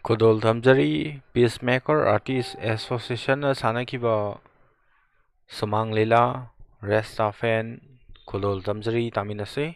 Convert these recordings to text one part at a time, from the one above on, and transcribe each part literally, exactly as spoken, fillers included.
ꯈꯨꯗꯣꯜ ꯊꯝꯖꯔꯤ꯫ Peacemaker Artist Associationꯅ ꯁꯥꯟꯅꯈꯤꯕ ꯁꯨꯃꯥꯡ ꯂꯤꯂꯥ, Restaurant, ꯈꯨꯗꯣꯜ ꯊꯝꯖꯔꯤ, ꯇꯥꯃꯤꯟꯅꯁꯤ꯫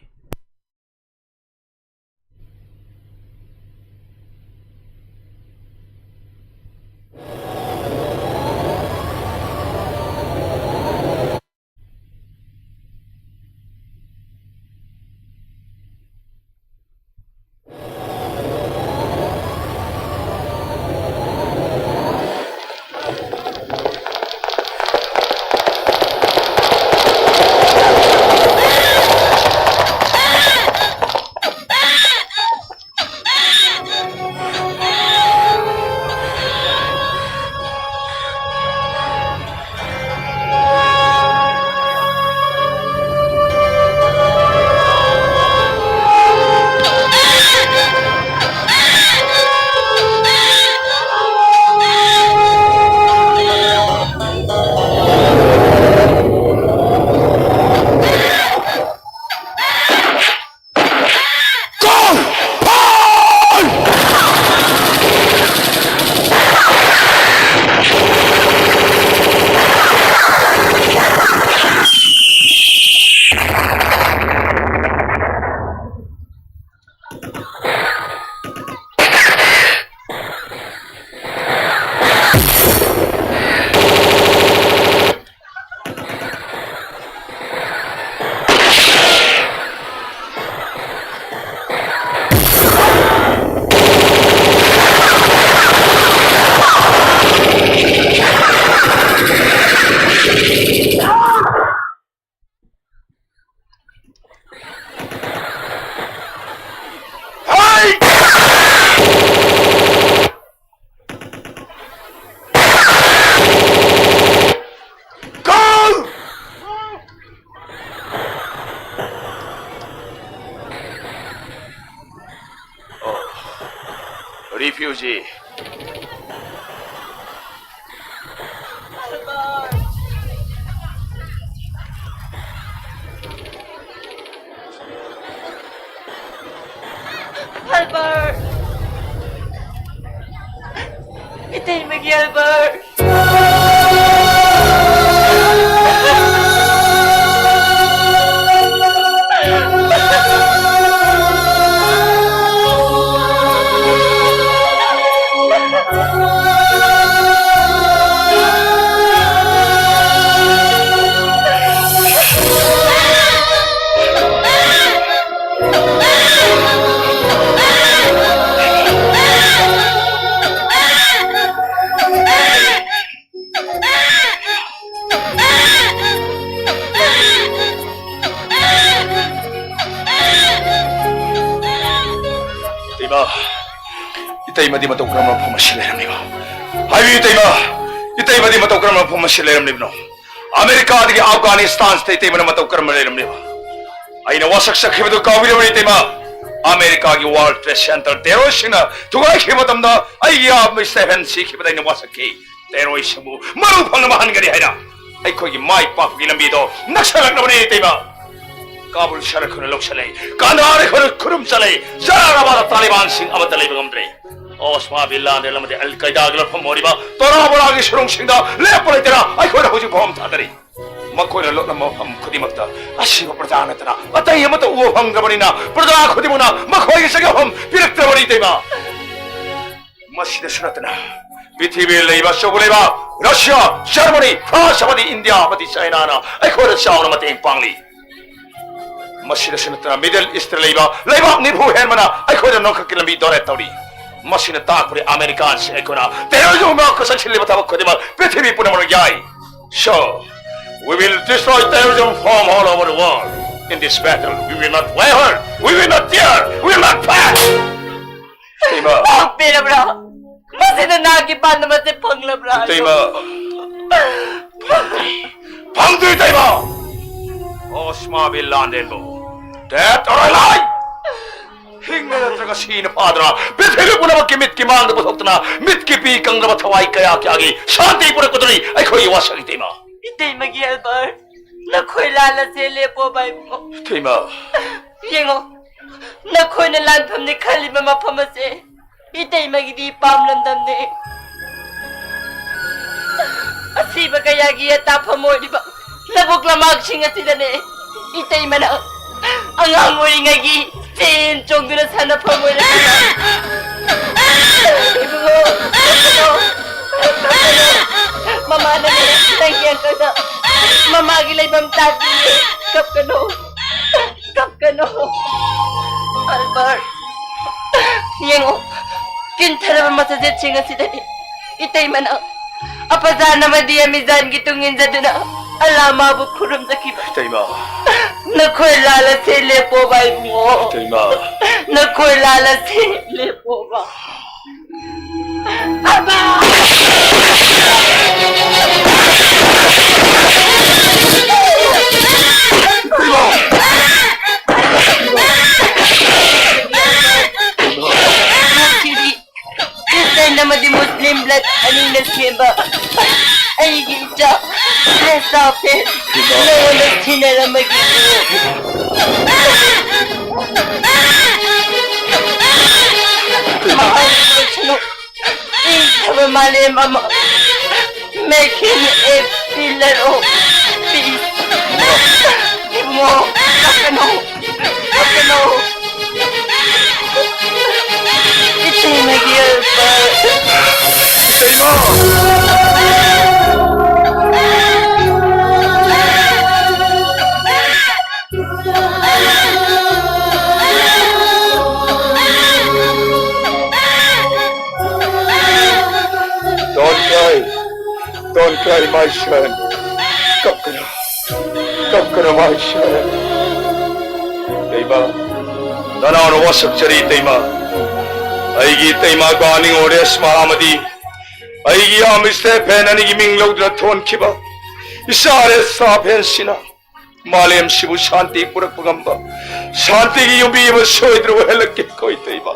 Refugee. Albert! ꯏꯇꯩꯃꯒꯤ ꯑꯜꯕꯔꯠ꯫ ꯏꯇꯩꯃ, ꯏꯇꯩꯃꯗꯤ ꯃꯇꯧ ꯀꯔꯝꯕ ꯃꯐꯝ ꯑꯁꯤ ꯂꯩꯔꯝꯂꯤꯕ? ꯍꯥꯏꯕꯤꯌꯨ ꯏꯇꯩꯃ, ꯏꯇꯩꯃꯗꯤ ꯃꯇꯧ ꯀꯔꯝꯕ ꯃꯐꯝ ꯑꯁꯤ ꯂꯩꯔꯝꯂꯤꯕꯅꯣ? ꯑꯃꯦꯔꯤꯀꯥꯗꯒꯤ ꯑꯐꯒꯥꯅꯤꯁꯇꯥꯟꯁꯤꯗ ꯏꯇꯩꯃꯅ ꯃꯇꯧ ꯀꯔꯝꯕ ꯂꯩꯔꯝꯂꯤꯕ? ꯑꯩꯅ ꯋꯥꯁꯛ ꯆꯠꯈꯤꯕꯗꯨ ꯀꯥꯎꯕꯤꯔꯕ꯭ꯔꯥ ꯏꯇꯩꯃ? ꯑꯃꯦꯔꯤꯀꯥꯒꯤ World Trade Center terroristꯁꯤꯡꯅ ꯊꯨꯒꯥꯏꯈꯤꯕ ꯃꯇꯝꯗ ꯑꯩꯒꯤ ꯏꯌꯥꯝꯕ ꯁ꯭ꯇꯦꯐꯦꯟ ꯁꯤꯈꯤꯕꯗ ꯑꯩꯅ ꯋꯥꯁꯛꯈꯤ꯫ Terroristꯁꯤꯡꯕꯨ ꯃꯔꯨ ꯐꯪꯅꯕ ꯍꯟꯒꯅꯤ ꯍꯥꯏꯅ꯫ ꯑꯩꯈꯣꯏꯒꯤ ꯃꯥꯏ ꯄꯥꯛꯄꯒꯤ ꯂꯝꯕꯤꯗꯣ ꯅꯛꯁꯜꯂꯛꯂꯕꯅꯤ ꯏꯇꯩꯃ꯫ ꯀꯥꯕꯨꯜ ꯁꯍꯔ ꯑꯩꯈꯣꯏꯅ ꯂꯧꯁꯤꯜꯂꯦ, ꯀꯥꯟꯗꯍꯥꯔ ꯑꯩꯈꯣꯏꯅ ꯈꯨꯗꯨꯝ ꯆꯜꯂꯦ, ꯖꯂꯥꯂꯥꯕꯥꯗ ꯇꯥꯂꯤꯕꯥꯟꯁꯤꯡ ꯑꯃꯠꯇ ꯂꯩꯕ ꯉꯝꯗ꯭ꯔꯦ꯫ ꯑꯣꯁꯃꯥ ꯕꯤꯟ ꯂꯥꯗꯦꯟ ꯑꯃꯗꯤ ꯑꯜ ꯀꯥꯏꯗꯥꯒꯤ ꯂꯧꯐꯝ ꯑꯣꯏꯔꯤꯕ ꯇꯣꯔꯥ ꯕꯣꯔꯥꯒꯤ ꯁꯨꯔꯨꯡꯁꯤꯡꯗ ꯂꯦꯞꯄ ꯂꯩꯇꯅ ꯑꯩꯈꯣꯏꯅ ꯍꯧꯖꯤꯛ ꯐꯥꯎ ꯊꯥꯗꯔꯤ꯫ ꯃꯈꯣꯏꯅ ꯂꯣꯠꯂꯝꯕ ꯃꯐꯝ ꯈꯨꯗꯤꯡꯃꯛꯇ ꯑꯁꯤꯕ ꯄ꯭ꯔꯖꯥ ꯅꯠꯇꯅ ꯑꯇꯩ ꯑꯃꯠꯇ ꯎꯕ ꯐꯪꯗ꯭ꯔꯕꯅꯤꯅ ꯄ꯭ꯔꯖꯥ ꯈꯨꯗꯤꯡꯃꯛꯅ ꯃꯈꯣꯏꯒꯤ ꯆꯪꯖꯐꯝ ꯄꯤꯔꯛꯇ꯭ꯔꯕꯅꯤ ꯏꯇꯩꯃ꯫ ꯃꯁꯤꯗꯁꯨ ꯅꯠꯇꯅ ꯄ꯭ꯔꯤꯊꯤꯕꯤꯗ ꯂꯩꯕ ꯑꯆꯧꯕ ꯂꯩꯕꯥꯛ ꯔꯁꯤꯌꯥ, ꯖꯔꯃꯅꯤ, ꯐ꯭ꯔꯥꯟꯁ ꯑꯃꯗꯤ ꯏꯟꯗꯤꯌꯥ ꯑꯃꯗꯤ ꯆꯥꯏꯅꯥꯅ ꯑꯩꯈꯣꯏꯗ ꯆꯥꯎꯅ ꯃꯇꯦꯡ ꯄꯥꯡꯂꯤ꯫ ꯃꯁꯤꯗꯁꯨ ꯅꯠꯇꯅ Middle Eastꯇ ꯂꯩꯕ ꯂꯩꯕꯥꯛ ꯅꯤꯐꯨ ꯍꯦꯟꯕꯅ ꯑꯩꯈꯣꯏꯗ ꯅꯣꯡꯈꯛꯀꯤ ꯂꯝꯕꯤ donate ꯇꯧꯔꯤ꯫ ꯃꯁꯤꯅ ꯇꯥꯛꯄꯗꯤ ꯑꯃꯦꯔꯤꯀꯥꯟꯁꯤꯡ ꯑꯩꯈꯣꯏꯅ terrorism ꯉꯥꯛꯄ ꯆꯪꯁꯤꯜꯂꯤꯕ ꯊꯕꯛ ꯈꯨꯗꯤꯡꯃꯛ ꯄ꯭ꯔꯤꯊꯤꯕꯤ ꯄꯨꯝꯅꯃꯛꯅ ꯌꯥꯏ꯫ So, we will destroy terrorism from all over the world. In this battle, we will not waver, we will not tear, we will not pass. ꯏꯃꯥ꯫ ꯄꯥꯎ ꯄꯤꯔꯕ꯭ꯔꯥ? ꯃꯁꯤꯅ ꯅꯍꯥꯛꯀꯤ ꯄꯥꯟꯗꯝ ꯑꯁꯤ ꯐꯪꯂꯕ꯭ꯔꯥ? ꯏꯇꯩꯃ꯫ ꯐꯪꯗ꯭ꯔꯤ, ꯐꯪꯗ꯭ꯔꯤ, ꯏꯇꯩꯃ꯫ ꯑꯣꯁꯃꯥ ꯕꯤꯟ ꯂꯥꯗꯦꯟꯕꯨ, dead or alive, ꯍꯤꯡꯅ ꯅꯠꯇ꯭ꯔꯒ ꯁꯤꯅ ꯐꯥꯗꯨꯅ ꯄ꯭ꯔꯤꯊꯤꯕꯤ ꯄꯨꯝꯅꯃꯛꯀꯤ ꯃꯤꯠꯀꯤ ꯃꯥꯡꯗ ꯄꯨꯊꯣꯛꯇꯨꯅ ꯃꯤꯠꯀꯤ ꯄꯤ ꯀꯪꯂꯕ ꯊꯋꯥꯏ ꯀꯌꯥ ꯀꯌꯥꯒꯤ ꯁꯥꯟꯇꯤ ꯄꯨꯔꯛꯀꯗꯧꯔꯤ ꯑꯩꯈꯣꯏꯒꯤ ꯋꯥꯁꯛ ꯏꯇꯩꯃ꯫ ꯏꯇꯩꯃꯒꯤ ꯑꯜꯕꯔꯠ, ꯅꯈꯣꯏ ꯂꯥꯜꯂꯁꯦ ꯂꯦꯞꯄꯣꯕ ꯏꯕꯨꯡꯉꯣ꯫ ꯏꯇꯩꯃ꯫ ꯌꯦꯡꯉꯣ, ꯅꯈꯣꯏꯅ ꯂꯥꯟꯐꯝꯅꯤ ꯈꯜꯂꯤꯕ ꯃꯐꯝ ꯑꯁꯦ ꯏꯇꯩꯃꯒꯤꯗꯤ ꯏꯄꯥꯝ ꯂꯝꯗꯝꯅꯦ꯫ ꯁꯤꯕ ꯀꯌꯥꯒꯤ ꯑꯇꯥꯐꯝ ꯑꯣꯏꯔꯤꯕ ꯂꯧꯕꯨꯛ ꯂꯝꯍꯥꯡꯁꯤꯡ ꯑꯁꯤꯗꯅꯦ ꯏꯇꯩꯃꯅ ꯑꯉꯥꯡ ꯑꯣꯏꯔꯤꯉꯩꯒꯤ ꯆꯦꯟ ꯆꯣꯡꯗꯨꯅ ꯁꯥꯟꯅꯐꯝ ꯑꯣꯏꯔꯛꯈꯤꯕ꯫ ꯏꯕꯨꯡꯉꯣ, ꯀꯞꯀꯅꯣ, ꯀꯞꯀꯅꯣ꯫ ꯃꯃꯥꯅꯅꯦ ꯅꯪꯒꯤ ꯑꯪꯀꯜꯗ ꯃꯃꯥꯒꯤ ꯂꯩꯐꯝ ꯇꯥꯛꯄꯤꯌꯦ꯫ ꯀꯞꯀꯅꯣ, ꯀꯞꯀꯅꯣ꯫ ꯑꯜꯕꯔꯠ, ꯌꯦꯡꯉꯣ, ꯀꯤꯟꯊꯔꯕ ꯃꯁꯖꯤꯠꯁꯤꯡ ꯑꯁꯤꯗꯗꯤ ꯏꯇꯩꯃꯅ ꯑꯄꯖꯥꯟ ꯑꯃꯗꯤ ꯑꯃꯤꯖꯥꯟꯒꯤ ꯇꯨꯡ ꯏꯟꯖꯗꯨꯅ ꯑꯜꯂꯥ ꯃꯥꯕꯨ ꯈꯨꯔꯨꯝꯖꯈꯤꯕ꯫ ꯏꯇꯩꯃ꯫ ꯅꯈꯣꯏ ꯂꯥꯜꯂꯁꯦ ꯂꯦꯞꯄꯣꯕ ꯏꯕꯨꯡꯉꯣ꯫ ꯏꯇꯩꯃ꯫ ꯅꯈꯣꯏ ꯂꯥꯜꯂꯁꯦ ꯂꯦꯞꯄꯣꯕ꯫ ꯑꯕꯥ! ꯈ꯭ꯔꯤꯁꯇꯤꯌꯥꯟ ꯑꯃꯗꯤ ꯃꯨꯁꯂꯤꯝ ꯕ꯭ꯂꯠ ꯑꯅꯤꯅ ꯁꯦꯝꯕ ꯑꯩꯒꯤ ꯏꯆꯥ ꯈ꯭ꯔꯤꯁꯇꯥꯐꯦ ꯅꯉꯣꯟꯗ ꯁꯤꯟꯅꯔꯝꯕꯒꯤ ꯃꯍꯥꯛ ꯏꯪꯊꯕ ꯃꯥꯂꯦꯝ ꯑꯃ make him a pillar of peace. ꯏꯕꯨꯡꯉꯣ, ꯀꯞꯀꯅꯨ꯫ ꯀꯞꯀꯅꯨ꯫ ꯏꯇꯩꯃꯒꯤ ꯑꯣꯏꯕ꯫ ꯏꯇꯩꯃ! Don't cry. Don't cry, my son. ꯀꯞꯀꯅꯨ꯫ ꯀꯞꯀꯅꯨ, my son. ꯏꯇꯩꯃ, ꯅꯅꯥꯎꯅ ꯋꯥꯁꯛꯆꯔꯤ, ꯏꯇꯩꯃ꯫ ꯑꯩꯒꯤ ꯏꯇꯩꯃ ꯒꯥꯅꯤꯡ ꯑꯣꯔꯦꯁ ꯃꯍꯥꯃꯗꯤ ꯑꯩꯒꯤ ꯏꯌꯥꯝꯕ ꯏꯁꯇꯦꯐꯦꯟ ꯑꯅꯤꯒꯤ ꯃꯤꯡ ꯂꯧꯗꯨꯅ ꯊꯣꯟꯈꯤꯕ ꯏꯆꯥ ꯔꯦꯁꯇꯥꯐꯦꯟꯁꯤꯅ ꯃꯥꯂꯦꯝꯁꯤꯕꯨ ꯁꯥꯟꯇꯤ ꯄꯨꯔꯛꯄ ꯉꯝꯕ ꯁꯥꯟꯇꯤꯒꯤ ꯌꯨꯝꯕꯤ ꯑꯃ ꯁꯣꯏꯗꯅ ꯑꯣꯏꯍꯜꯂꯛꯀꯦꯀꯣ, ꯏꯇꯩꯃ꯫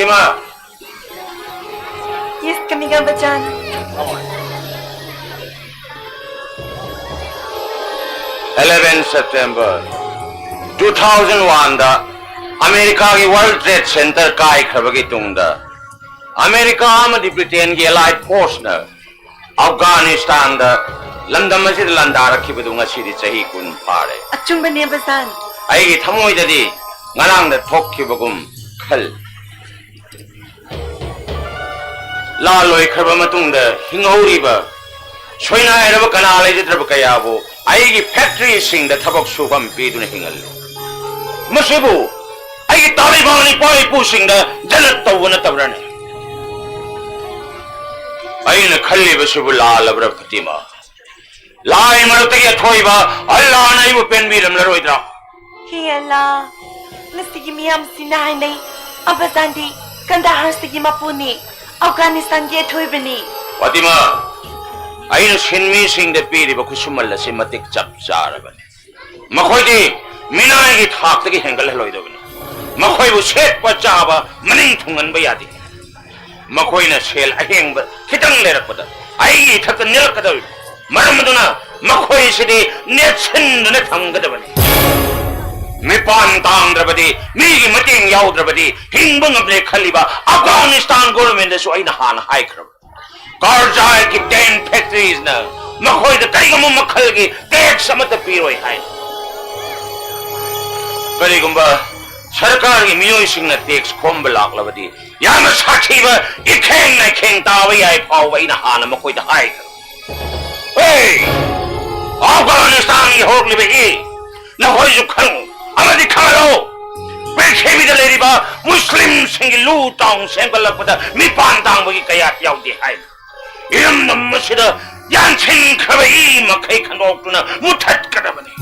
ꯏꯃꯥ! Yes, coming up, Bachchan. Eleven September two thousand one ꯗ ꯑꯃꯦꯔꯤꯀꯥꯒꯤ World Trade Center ꯀꯥꯏꯈ꯭ꯔꯕꯒꯤ ꯇꯨꯡꯗ ꯑꯃꯦꯔꯤꯀꯥ ꯑꯃꯗꯤ ꯕ꯭ꯔꯤꯇꯦꯟꯒꯤ allied forceꯅ ꯑꯐꯒꯥꯅꯤꯁꯇꯥꯟꯗ ꯂꯝꯗꯝ ꯑꯁꯤꯗ ꯂꯥꯟꯗꯥꯔꯛꯈꯤꯕꯗꯨ ꯉꯁꯤꯗꯤ ꯆꯍꯤ ꯀꯨꯟ ꯐꯥꯔꯦ꯫ ꯑꯆꯨꯝꯕꯅꯦ, ꯕꯆꯥꯟ꯫ ꯑꯩꯒꯤ ꯊꯃꯣꯏꯗꯗꯤ ꯉꯔꯥꯡꯗ ꯊꯣꯛꯈꯤꯕꯒꯨꯝ ꯈꯜꯂꯤ꯫ ꯂꯥꯟ ꯂꯣꯏꯈ꯭ꯔꯕ ꯃꯇꯨꯡꯗ ꯍꯤꯡꯍꯧꯔꯤꯕ ꯁꯣꯏꯅꯥꯏꯔꯕ ꯀꯅꯥ ꯂꯩꯖꯗ꯭ꯔꯕ ꯀꯌꯥꯕꯨ ꯑꯩꯒꯤ ꯐꯦꯛꯇꯔꯤꯁꯤꯡꯗ ꯊꯕꯛ ꯁꯨꯐꯝ ꯄꯤꯗꯨꯅ ꯍꯤꯡꯍꯜꯂꯤ꯫ ꯃꯁꯤꯕꯨ ꯑꯩꯒꯤ ꯇꯥꯂꯤꯕꯥꯟ ꯏꯄꯥ ꯏꯄꯨꯁꯤꯡꯗ ꯖꯅꯠ ꯇꯧꯕ ꯅꯠꯇꯕ꯭ꯔꯅꯦ? ꯑꯩꯅ ꯈꯜꯂꯤꯕꯁꯤꯕꯨ ꯂꯥꯜꯂꯕ꯭ꯔꯥ, ꯐꯥꯇꯤꯃꯥ? ꯂꯥꯏ ꯃꯔꯛꯇꯒꯤ ꯑꯊꯣꯏꯕ ꯑꯜꯂꯥꯅ ꯑꯩꯕꯨ ꯄꯦꯟꯕꯤꯔꯝꯂꯔꯣꯏꯗ꯭ꯔꯥ? ꯍꯦ ꯑꯜꯂꯥ, ꯉꯁꯤꯒꯤ ꯃꯤꯌꯥꯝꯁꯤꯅ ꯍꯥꯏꯅꯩ, ꯑꯕꯥꯖꯥꯟꯗꯤ ꯀꯟꯗꯥꯍꯥꯔꯁꯤꯒꯤ ꯃꯄꯨꯅꯤ, ꯑꯐꯒꯥꯅꯤꯁꯇꯥꯟꯒꯤ ꯑꯊꯣꯏꯕꯅꯤ꯫ ꯐꯥꯇꯤꯃꯥ, ꯑꯩꯅ ꯁꯤꯟꯃꯤꯁꯤꯡꯗ ꯄꯤꯔꯤꯕ ꯈꯨꯠꯁꯨꯃꯜ ꯑꯁꯤ ꯃꯇꯤꯛ ꯆꯞ ꯆꯥꯔꯕꯅꯤ꯫ ꯃꯈꯣꯏꯗꯤ ꯃꯤꯅꯥꯏꯒꯤ ꯊꯥꯛꯇꯒꯤ ꯍꯦꯟꯒꯠꯍꯜꯂꯣꯏꯗꯕꯅꯤ꯫ ꯃꯈꯣꯏꯕꯨ ꯁꯦꯠꯄ ꯆꯥꯕ ꯃꯅꯤꯡ ꯊꯨꯡꯍꯟꯕ ꯌꯥꯗꯦ꯫ ꯃꯈꯣꯏꯅ ꯁꯦꯜ ꯑꯍꯦꯡꯕ ꯈꯤꯇꯪ ꯂꯩꯔꯛꯄꯗ ꯑꯩꯒꯤ ꯏꯊꯛꯇ ꯅꯦꯔꯛꯀꯗꯧꯔꯤꯕꯅꯤ꯫ ꯃꯔꯝ ꯑꯗꯨꯅ ꯃꯈꯣꯏꯁꯤꯗꯤ ꯅꯦꯠꯁꯤꯟꯗꯨꯅ ꯊꯝꯒꯗꯕꯅꯤ꯫ ꯃꯤꯄꯥꯟ ꯇꯥꯡꯗ꯭ꯔꯕꯗꯤ, ꯃꯤꯒꯤ ꯃꯇꯦꯡ ꯌꯥꯎꯗ꯭ꯔꯕꯗꯤ ꯍꯤꯡꯕ ꯉꯝꯗꯦ ꯈꯜꯂꯤꯕ ꯑꯐꯒꯥꯅꯤꯁꯇꯥꯟ ꯒꯣꯔꯃꯦꯟꯗꯁꯨ ꯑꯩꯅ ꯍꯥꯟꯅ ꯍꯥꯏꯈ꯭ꯔꯕꯅꯤ꯫ ꯀꯥꯔꯖꯥꯏꯒꯤ ꯇꯦꯟ ꯐꯦꯛꯇꯔꯤꯁꯅ ꯃꯈꯣꯏꯗ ꯀꯔꯤꯒꯨꯝꯕ ꯃꯈꯜꯒꯤ ꯇꯦꯛꯁ ꯑꯃꯠꯇ ꯄꯤꯔꯣꯏ ꯍꯥꯏ꯫ ꯀꯔꯤꯒꯨꯝꯕ ꯁꯔꯀꯥꯔꯒꯤ ꯃꯤꯑꯣꯏꯁꯤꯡꯅ ꯇꯦꯛꯁ ꯈꯣꯝꯕ ꯂꯥꯛꯂꯕꯗꯤ ꯌꯥꯝꯅ ꯁꯥꯊꯤꯕ ꯏꯈꯦꯡ ꯅꯩꯈꯦꯡ ꯇꯥꯕ ꯌꯥꯏ ꯐꯥꯎꯕ ꯑꯩꯅ ꯍꯥꯟꯅ ꯃꯈꯣꯏꯗ ꯍꯥꯏꯈ꯭ꯔꯦ꯫ ꯍꯦ! ꯑꯐꯒꯥꯅꯤꯁꯇꯥꯟꯒꯤ ꯍꯧꯔꯛꯂꯤꯕ ꯏ ꯅꯈꯣꯏꯁꯨ ꯈꯪꯉꯨ ꯑꯃꯗꯤ ꯈꯪꯍꯜꯂꯣ꯫ ꯄ꯭ꯔꯤꯊꯤꯕꯤꯗ ꯂꯩꯔꯤꯕ ꯃꯨꯁꯂꯤꯝꯁꯤꯡꯒꯤ ꯂꯨ ꯇꯥꯎꯟ ꯁꯦꯝꯒꯠꯂꯛꯄꯗ ꯃꯤꯄꯥꯟ ꯇꯥꯡꯕꯒꯤ ꯀꯌꯥꯠ ꯌꯥꯎꯗꯦ ꯍꯥꯏ꯫ ꯏꯔꯝꯗꯝ ꯑꯁꯤꯗ ꯌꯥꯟꯁꯤꯟꯈ꯭ꯔꯕ ꯏ ꯃꯈꯩ ꯈꯟꯗꯣꯛꯇꯨꯅ ꯃꯨꯊꯠꯀꯗꯕꯅꯤ꯫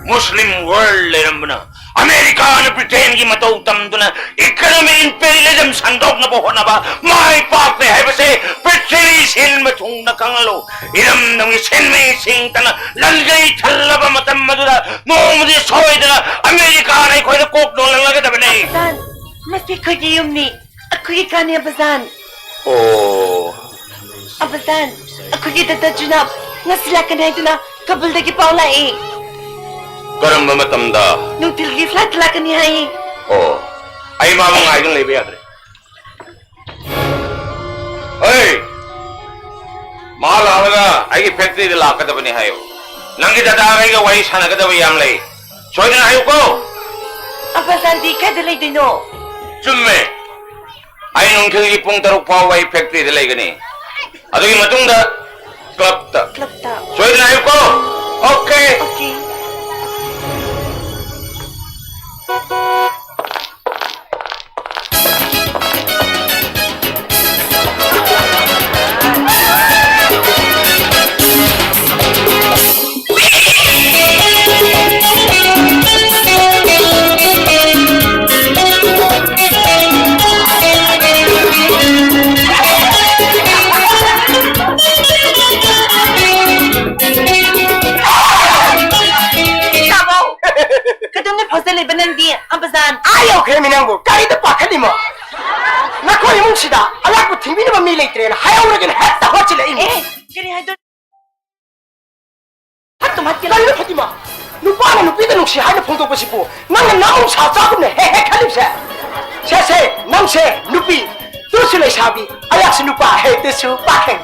ꯃꯨꯁꯂꯤꯝ ꯋꯥꯔꯜ ꯂꯩꯔꯝꯕꯅ ꯑꯃꯦꯔꯤꯀꯥꯅ ꯕ꯭ꯔꯤꯇꯦꯟꯒꯤ ꯃꯇꯧ ꯇꯝꯗꯨꯅ ꯏꯀꯅꯣꯃꯤ ꯏꯝꯄꯦꯔꯤꯌꯦꯂꯤꯖꯝ ꯁꯟꯗꯣꯛꯅꯕ ꯍꯣꯠꯅꯕ ꯃꯥꯏ ꯄꯥꯛꯇꯦ ꯍꯥꯏꯕꯁꯦ ꯄ꯭ꯔꯤꯊꯤꯕꯤ ꯁꯤꯟꯕ ꯊꯨꯡꯅ ꯈꯪꯍꯜꯂꯨ꯫ ꯏꯔꯝꯗꯝꯒꯤ ꯁꯤꯟꯃꯤꯁꯤꯡꯇꯅ ꯂꯟꯖꯩ ꯊꯜꯂꯕ ꯃꯇꯝ ꯑꯗꯨꯗ ꯅꯣꯡꯃꯗꯤ ꯁꯣꯏꯗꯅ ꯑꯃꯦꯔꯤꯀꯥꯅ ꯑꯩꯈꯣꯏꯗ ꯀꯣꯛ ꯅꯣꯜꯍꯜꯂꯒꯗꯕꯅꯤ꯫ ꯁꯥꯔ, ꯃꯁꯤ ꯑꯩꯈꯣꯏꯒꯤ ꯌꯨꯝꯅꯤ, ꯑꯩꯈꯣꯏꯒꯤ ꯀꯥꯅꯤ ꯑꯕꯖꯥꯟ꯫ ꯑꯣ꯫ ꯑꯕꯖꯥꯟ, ꯑꯩꯈꯣꯏꯒꯤ ꯗꯥꯗꯥ ꯖꯨꯅꯥꯕ ꯉꯁꯤ ꯂꯥꯛꯀꯅꯤ ꯍꯥꯏꯗꯨꯅ ꯀꯥꯕꯨꯜꯗꯒꯤ ꯄꯥꯎ ꯂꯥꯛꯏ꯫ ꯀꯔꯝꯕ ꯃꯇꯝꯗ? ꯅꯨꯡꯊꯤꯜꯒꯤ flight ꯂꯥꯛꯀꯅꯤ ꯍꯥꯏꯌꯦ꯫ ꯑꯣ, ꯑꯩ ꯃꯥꯕꯨ ꯉꯥꯏꯗꯨꯅ ꯂꯩꯕ ꯌꯥꯗ꯭ꯔꯦ꯫ ꯑꯩ ꯃꯥ ꯂꯥꯛꯂꯒ ꯑꯩꯒꯤ factoryꯗ ꯂꯥꯛꯀꯗꯕꯅꯤ ꯍꯥꯏꯌꯨ꯫ ꯅꯪꯒꯤ ꯗꯥꯗꯥꯒ ꯑꯩꯒ ꯋꯥꯔꯤ ꯁꯥꯟꯅꯒꯗꯕ ꯌꯥꯝ ꯂꯩ꯫ ꯁꯣꯏꯗꯅ ꯍꯥꯏꯌꯨꯀꯣ꯫ ꯑꯕꯖꯥꯟꯗꯤ ꯀꯥꯏꯗ ꯂꯩꯗꯣꯏꯅꯣ? ꯆꯨꯝꯃꯦ꯫ ꯑꯩ ꯅꯨꯡꯊꯤꯜꯒꯤ ꯄꯨꯡ ꯇꯔꯨꯛ ꯐꯥꯎꯕ ꯑꯩ factoryꯗ ꯂꯩꯒꯅꯤ꯫ ꯑꯗꯨꯒꯤ ꯃꯇꯨꯡꯗ clubꯇ꯫ Clubꯇ꯫ ꯁꯣꯏꯗꯅ ꯍꯥꯏꯌꯨꯀꯣ꯫ Okay꯫ Okay꯫ ꯀꯩꯗꯧꯅ ꯐꯥꯎꯖꯜꯂꯤꯕ ꯅꯪꯗꯤ, ꯑꯝꯕꯖꯥꯟ? ꯑꯥ ꯌꯧꯈ꯭ꯔꯦꯃꯤ ꯅꯪꯕꯨ, ꯀꯔꯤꯗ ꯄꯥꯈꯠꯂꯤꯃꯣ? ꯅꯈꯣꯏ ꯏꯃꯨꯡꯁꯤꯗ ꯑꯂꯥꯛꯄ ꯊꯤꯡꯕꯤꯅꯕ ꯃꯤ ꯂꯩꯇ꯭ꯔꯦꯅ ꯍꯥꯏꯍꯧꯔꯒꯦꯅ ꯍꯦꯛꯇ ꯍꯣꯠꯆꯤꯜꯂꯛꯏꯅꯦ꯫ ꯑꯦ, ꯀꯔꯤ ꯍꯥꯏꯗꯣꯏꯅꯣ? ꯐꯠꯇꯨ ꯐꯠꯇꯦ꯫ ꯀꯔꯤꯅꯣ ꯐꯠꯇꯤꯃ? ꯅꯨꯄꯥꯅ ꯅꯨꯄꯤꯗ ꯅꯨꯡꯁꯤ ꯍꯥꯏꯅ ꯐꯣꯡꯗꯣꯛꯄꯁꯤꯕꯨ ꯅꯪꯅ ꯅꯥꯎ ꯁꯥ ꯆꯥꯒꯨꯝꯅ ꯍꯦꯛ ꯍꯦꯛ ꯈꯜꯂꯤꯕꯁꯦ? ꯁꯦ, ꯁꯦ, ꯅꯪꯁꯦ ꯅꯨꯄꯤ, ꯇꯨꯁꯨ ꯂꯩꯁꯥꯕꯤ, ꯑꯩꯍꯥꯛꯁꯨ ꯅꯨꯄꯥ, ꯍꯦ, ꯇꯨꯁꯨ ꯄꯥꯈꯪ꯫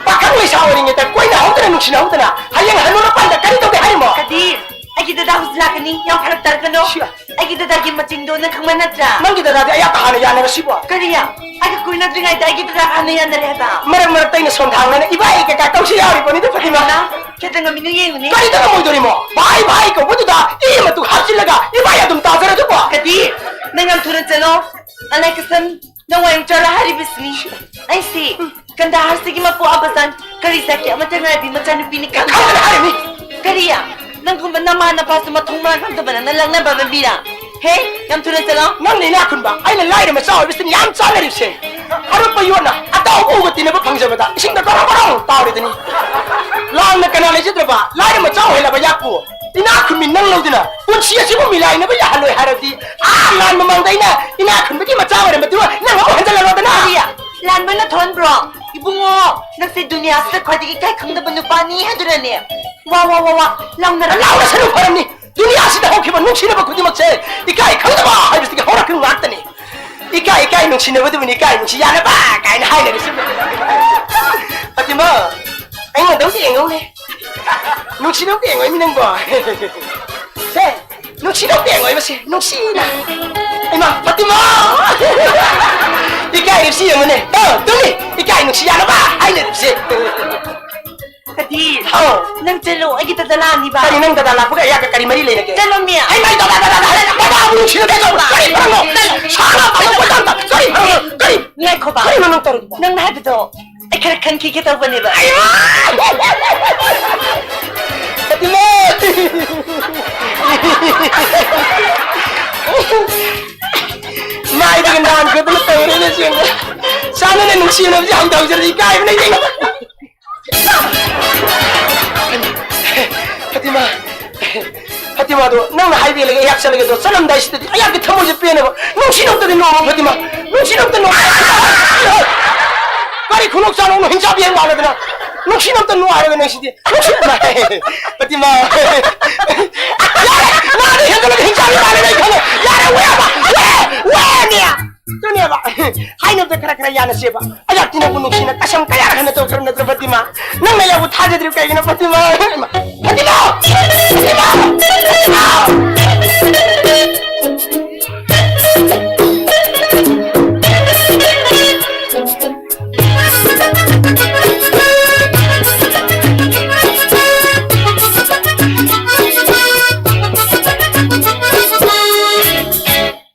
ꯄꯥꯈꯪ ꯂꯩꯁꯥ ꯑꯣꯏꯔꯤꯉꯩꯗ ꯀꯣꯏꯅꯍꯧꯗꯅ ꯅꯨꯡꯁꯤꯅꯍꯧꯗꯅ ꯍꯌꯦꯡ ꯍꯅꯨꯔꯀꯥꯟꯗ ꯀꯔꯤ ꯇꯧꯒꯦ ꯍꯥꯏꯔꯤꯃꯣ? ꯀꯗꯤꯔ, ꯑꯩꯒꯤ ꯗꯗꯥ ꯍꯧꯖꯤꯛ ꯂꯥꯛꯀꯅꯤ, ꯌꯥꯝ ꯐꯔꯛ ꯇꯥꯔꯛꯀꯅꯨ꯫ ꯁꯤ ꯑꯩꯒꯤ ꯗꯗꯥꯒꯤ ꯃꯆꯤꯡꯗꯣ ꯅꯪ ꯈꯪꯕ ꯅꯠꯇ꯭ꯔꯥ? ꯅꯪꯒꯤ ꯗꯗꯥꯗꯤ ꯑꯩꯍꯥꯛꯀ ꯍꯥꯟꯅ ꯌꯥꯅꯔꯁꯤꯕꯣ? ꯀꯔꯤ? ꯑꯩꯒ ꯀꯣꯏꯅꯗ꯭ꯔꯤꯉꯩꯗ ꯑꯩꯒꯤ ꯗꯗꯥꯒ ꯍꯥꯟꯅ ꯌꯥꯅꯔꯦ ꯍꯥꯏꯕ? ꯃꯔꯛ ꯃꯔꯛꯇ ꯑꯩꯅ ꯁꯣꯟꯊꯥꯡꯅꯅ ꯏꯕꯥꯏ ꯀꯩꯀꯥ ꯀꯧꯁꯤ ꯌꯥꯎꯔꯤꯕꯣꯅꯤꯗ ꯐꯥꯇꯤꯃꯥ꯫ ꯍꯩꯃꯥ, ꯈꯦꯇ ꯉꯝꯃꯤꯅ ꯌꯦꯡꯉꯨꯅꯦ꯫ ꯀꯔꯤꯗ ꯉꯝꯃꯣꯏꯗꯣꯔꯤꯃꯣ? ꯚꯥꯏ ꯚꯥꯏ ꯀꯧꯕꯗꯨꯗ ꯏ ꯃꯇꯨ ꯍꯥꯞꯆꯤꯜꯂꯒ ꯏꯕꯥꯏ ꯑꯗꯨꯝ ꯇꯥꯖꯔꯗꯨꯕꯣ? ꯀꯗꯤꯔ, ꯅꯪ ꯌꯥꯝ ꯊꯨꯅ ꯆꯠꯂꯣ꯫ ꯑꯂꯥꯏ ꯀꯁꯝ, ꯅꯪ ꯋꯥ ꯌꯥꯝ ꯆꯥꯔ ꯍꯥꯏꯔꯤꯕꯁꯤꯅꯤ꯫ ꯑꯩꯁꯤ ꯀꯟꯗꯥꯍꯥꯔꯁꯤꯒꯤ ꯃꯄꯨ ꯑꯕꯖꯥꯟ ꯀꯔꯤ ꯖꯥꯠꯀꯤ ꯑꯃꯠꯇ ꯉꯥꯏꯕꯤ ꯃꯆꯥꯅꯨꯄꯤꯅꯤ ꯈꯪꯕ꯭ꯔꯥ? ꯈꯪꯗꯅ ꯍꯥꯏꯔꯤꯃꯤ꯫ ꯀꯔꯤ? ꯅꯪꯒꯨꯝꯕ ꯅꯃꯥ ꯅꯄꯥꯁꯨ ꯃꯊꯣꯡ ꯃꯔꯥꯡ ꯈꯪꯗꯕ ꯅꯪꯅ ꯂꯛꯅꯕ ꯑꯃ ꯃꯤꯔꯥ? ꯍꯦ, ꯌꯥꯝ ꯊꯨꯅ ꯆꯠꯂꯣ꯫ ꯅꯪꯅ ꯏꯅꯥꯛ ꯈꯨꯟꯕ, ꯑꯩꯅ ꯂꯥꯏꯔ ꯃꯆꯥ ꯑꯣꯏꯕꯁꯤꯅ ꯌꯥꯝ ꯆꯥꯅꯔꯤꯕꯁꯦ꯫ ꯑꯔꯨꯞꯄ ꯌꯣꯠꯅ ꯑꯇꯥꯎꯕ ꯎꯒ ꯇꯤꯟꯅꯕ ꯐꯪꯖꯕꯗ ꯏꯁꯤꯡꯗ ꯒꯣꯔꯣ ꯒꯣꯔꯣ ꯇꯥꯎꯔꯤꯗꯨꯅꯤ꯫ ꯂꯥꯡꯅ ꯀꯅꯥ ꯂꯩꯖꯗ꯭ꯔꯕ ꯂꯥꯏꯔ ꯃꯆꯥ ꯑꯣꯏꯍꯜꯂꯕ ꯌꯥꯛꯄꯨ? ꯏꯅꯥꯛ ꯈꯨꯟꯕꯤ ꯅꯪ ꯂꯧꯗꯨꯅ ꯄꯨꯟꯁꯤ ꯑꯁꯤꯕꯨ ꯃꯤꯂꯥꯏꯅꯕ ꯌꯥꯍꯜꯂꯣꯏ ꯍꯥꯏꯔꯕꯗꯤ, ꯑꯥ, ꯂꯥꯟ ꯃꯃꯥꯡꯗ ꯑꯩꯅ ꯏꯅꯥꯛ ꯈꯨꯟꯕꯒꯤ ꯃꯆꯥ ꯑꯣꯏꯔꯝꯕꯗꯨ ꯅꯪ ꯑꯃꯨꯛ ꯍꯟꯖꯜꯂꯔꯣꯗꯅ꯫ ꯀꯔꯤ? ꯂꯥꯟꯕꯅ ꯊꯣꯟꯕ꯭ꯔꯣ? ꯏꯕꯨꯡꯉꯣ, ꯅꯪꯁꯦ ꯗꯨꯅꯤꯌꯥꯁꯤꯗ ꯈ꯭ꯋꯥꯏꯗꯒꯤ ꯏꯀꯥꯏ ꯈꯪꯗꯕ ꯅꯨꯄꯥꯅꯤ ꯍꯥꯏꯗꯨꯅꯅꯦ꯫ ꯋꯥ, ꯋꯥ, ꯋꯥ, ꯋꯥ, ꯂꯥꯎꯅꯔ ꯂꯥꯎꯔꯁꯅꯨ, ꯐꯔꯝꯅꯤ꯫ ꯗꯨꯅꯤꯌꯥꯁꯤꯗ ꯍꯧꯈꯤꯕ ꯅꯨꯡꯁꯤꯅꯕ ꯈꯨꯗꯤꯡꯃꯛꯁꯦ ꯏꯀꯥꯏ ꯈꯪꯗꯕ ꯍꯥꯏꯕꯁꯤꯗꯒꯤ ꯍꯧꯔꯛꯈꯤꯕ ꯉꯥꯛꯇꯅꯤ꯫ ꯏꯀꯥꯏ, ꯏꯀꯥꯏ ꯅꯨꯡꯁꯤꯅꯕꯗꯨꯕꯨꯅꯤ ꯏꯀꯥꯏ ꯅꯨꯡꯁꯤ ꯌꯥꯅꯕ ꯀꯥꯏꯅ ꯍꯥꯏꯅꯔꯤꯁꯤ꯫ ꯐꯥꯇꯤꯃꯥ, ꯑꯩꯉꯣꯟꯗ ꯑꯃꯨꯛ ꯌꯦꯡꯉꯧꯅꯦ꯫ ꯅꯨꯡꯁꯤꯅꯕ ꯌꯦꯡꯉꯣꯏꯃꯤ ꯅꯪꯕꯣ꯫ ꯁꯦ, ꯅꯨꯡꯁꯤꯅꯕ ꯌꯦꯡꯉꯣꯏꯕꯁꯦ, ꯅꯨꯡꯁꯤꯅ꯫ ꯏꯃꯥ, ꯐꯥꯇꯤꯃꯥ! ꯏꯀꯥꯏ ꯅꯨꯡꯁꯤ ꯌꯦꯡꯉꯨꯅꯦ꯫ ꯑ, ꯇꯨꯝꯃꯤ꯫ ꯏꯀꯥꯏ ꯅꯨꯡꯁꯤ ꯌꯥꯅꯕ ꯍꯥꯏꯅꯔꯤꯕꯁꯦ꯫ ꯀꯗꯤꯔ, ꯍꯥꯎ꯫ ꯅꯪ ꯆꯠꯂꯣ, ꯑꯩꯒꯤ ꯗꯗꯥ ꯂꯥꯛꯑꯅꯤꯕ꯫ ꯀꯔꯤ ꯅꯪ ꯗꯗꯥ ꯂꯥꯛꯄꯒ ꯑꯩꯍꯥꯛꯀ ꯀꯔꯤ ꯃꯔꯤ ꯂꯩꯅꯒꯦ? ꯆꯠꯂꯣꯃꯤ꯫ ꯑꯩ ꯃꯥꯏ ꯗꯗꯥ, ꯗꯗꯥ, ꯗꯗꯥ, ꯗꯗꯥꯕꯨ ꯅꯨꯡꯁꯤꯅꯕ ꯀꯩꯗꯧꯕ? ꯀꯔꯤ ꯃꯔꯝꯅꯣ? ꯆꯠꯂꯣ꯫ ꯁꯥꯅ ꯇꯧꯕ ꯀꯣꯏꯇꯥꯟ ꯇꯥꯟ-, ꯀꯔꯤ ꯃꯔꯝꯅꯣ? ꯀꯔꯤ? ꯉꯥꯏꯈꯣꯕ꯫ ꯀꯔꯤꯅꯣ ꯅꯪ ꯇꯧꯔꯤꯗꯨꯕꯣ? ꯅꯪꯅ ꯍꯥꯏꯕꯗꯣ ꯑꯩ ꯈꯔ ꯈꯟꯈꯤꯒꯦ ꯇꯧꯕꯅꯦꯕ꯫ ꯑꯩꯃꯥ! ꯐꯥꯇꯤꯃꯥ! ꯃꯥꯏꯗꯒ ꯅꯥꯟ ꯈꯣꯠꯇꯅ ꯇꯧꯔꯦꯅꯦ, ꯑꯁꯦꯡꯕ꯫ ꯁꯥꯅꯅ ꯅꯨꯡꯁꯤꯅꯕꯁꯦ ꯍꯧꯗ ꯍꯧꯖꯔꯗꯤ ꯏꯀꯥꯏꯕꯅ ꯌꯦꯡꯉꯣ꯫ ꯐꯥꯇꯤꯃꯥ, ꯐꯥꯇꯤꯃꯥꯗꯣ ꯅꯪꯅ ꯍꯥꯏꯕꯤꯔꯒ ꯑꯩꯍꯥꯛ ꯆꯠꯂꯒꯦ ꯑꯗꯣ, ꯆꯠꯂꯝꯗꯥꯏꯁꯤꯗꯗꯤ ꯑꯩꯍꯥꯛꯀꯤ ꯊꯃꯣꯏꯁꯦ ꯄꯦꯟꯅꯕ ꯅꯨꯡꯁꯤꯅꯕꯇꯗꯤ ꯅꯣꯡꯃ, ꯐꯥꯇꯤꯃꯥ, ꯅꯨꯡꯁꯤꯅꯕꯇ ꯅꯣꯡꯃ꯫ ꯀꯔꯤ ꯈꯨꯅꯣꯛ ꯆꯥꯅꯣ, ꯍꯤꯡꯆꯥꯕꯤ ꯍꯦꯛ ꯃꯥꯟꯅꯗꯅ ꯅꯨꯡꯁꯤꯅꯕꯇ ꯅꯨꯡꯉꯥꯏꯔꯒ ꯅꯪꯁꯤꯗꯤ꯫ ꯅꯨꯡꯁꯤ-, ꯐꯥꯇꯤꯃꯥ, ꯌꯥꯔꯦ, ꯅꯥꯗ ꯍꯦꯟꯖꯜꯂꯒ ꯍꯤꯡꯆꯥꯕꯤ ꯃꯥꯜꯂꯦ, ꯑꯩ ꯈꯪꯉꯦ꯫ ꯌꯥꯔꯦ, ꯋꯦꯕ, ꯋꯦ, ꯋꯦꯅꯦ꯫ ꯑꯗꯨꯅꯦꯕ, ꯍꯥꯏꯅꯕꯗ ꯈꯔ ꯈꯔ ꯌꯥꯅꯁꯦꯕ꯫ ꯑꯩꯍꯥꯛꯇꯤ ꯅꯪꯕꯨ ꯅꯨꯡꯁꯤꯅ ꯀꯁꯝ ꯀꯌꯥ ꯍꯟꯅ ꯇꯧꯈ꯭ꯔꯕ ꯅꯠꯇ꯭ꯔ, ꯐꯥꯇꯤꯃꯥ? ꯅꯪꯅ ꯑꯩꯕꯨ ꯊꯥꯖꯗ꯭ꯔꯤꯕ ꯀꯩꯒꯤꯅꯣ, ꯐꯥꯇꯤꯃꯥ? ꯐꯥꯇꯤꯃꯥ! ꯐꯥꯇꯤꯃꯥ!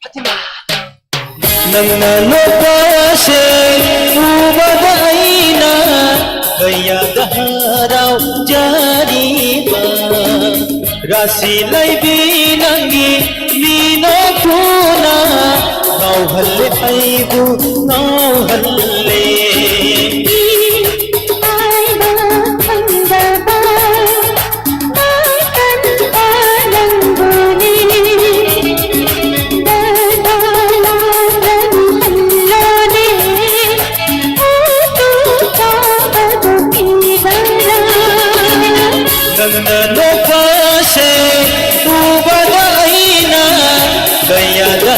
ꯐꯥꯇꯤꯃꯥ! ꯅꯪꯅ ꯅꯣꯛꯄꯁꯦ ꯎꯕꯗ ꯑꯩꯅ ꯀꯌꯥꯗ ꯍꯔꯥꯎꯖꯔꯤꯕ꯫ ꯔꯥꯁꯤ ꯂꯩꯕꯤ ꯅꯪꯒꯤ ꯃꯤꯅꯣꯛꯇꯨꯅ ꯉꯥꯎꯍꯜꯂꯦ, ꯑꯩꯕꯨ ꯉꯥꯎꯍꯜꯂꯦ꯫ ꯍꯥꯏꯕ ꯈꯪꯗꯕ ꯃꯈꯜ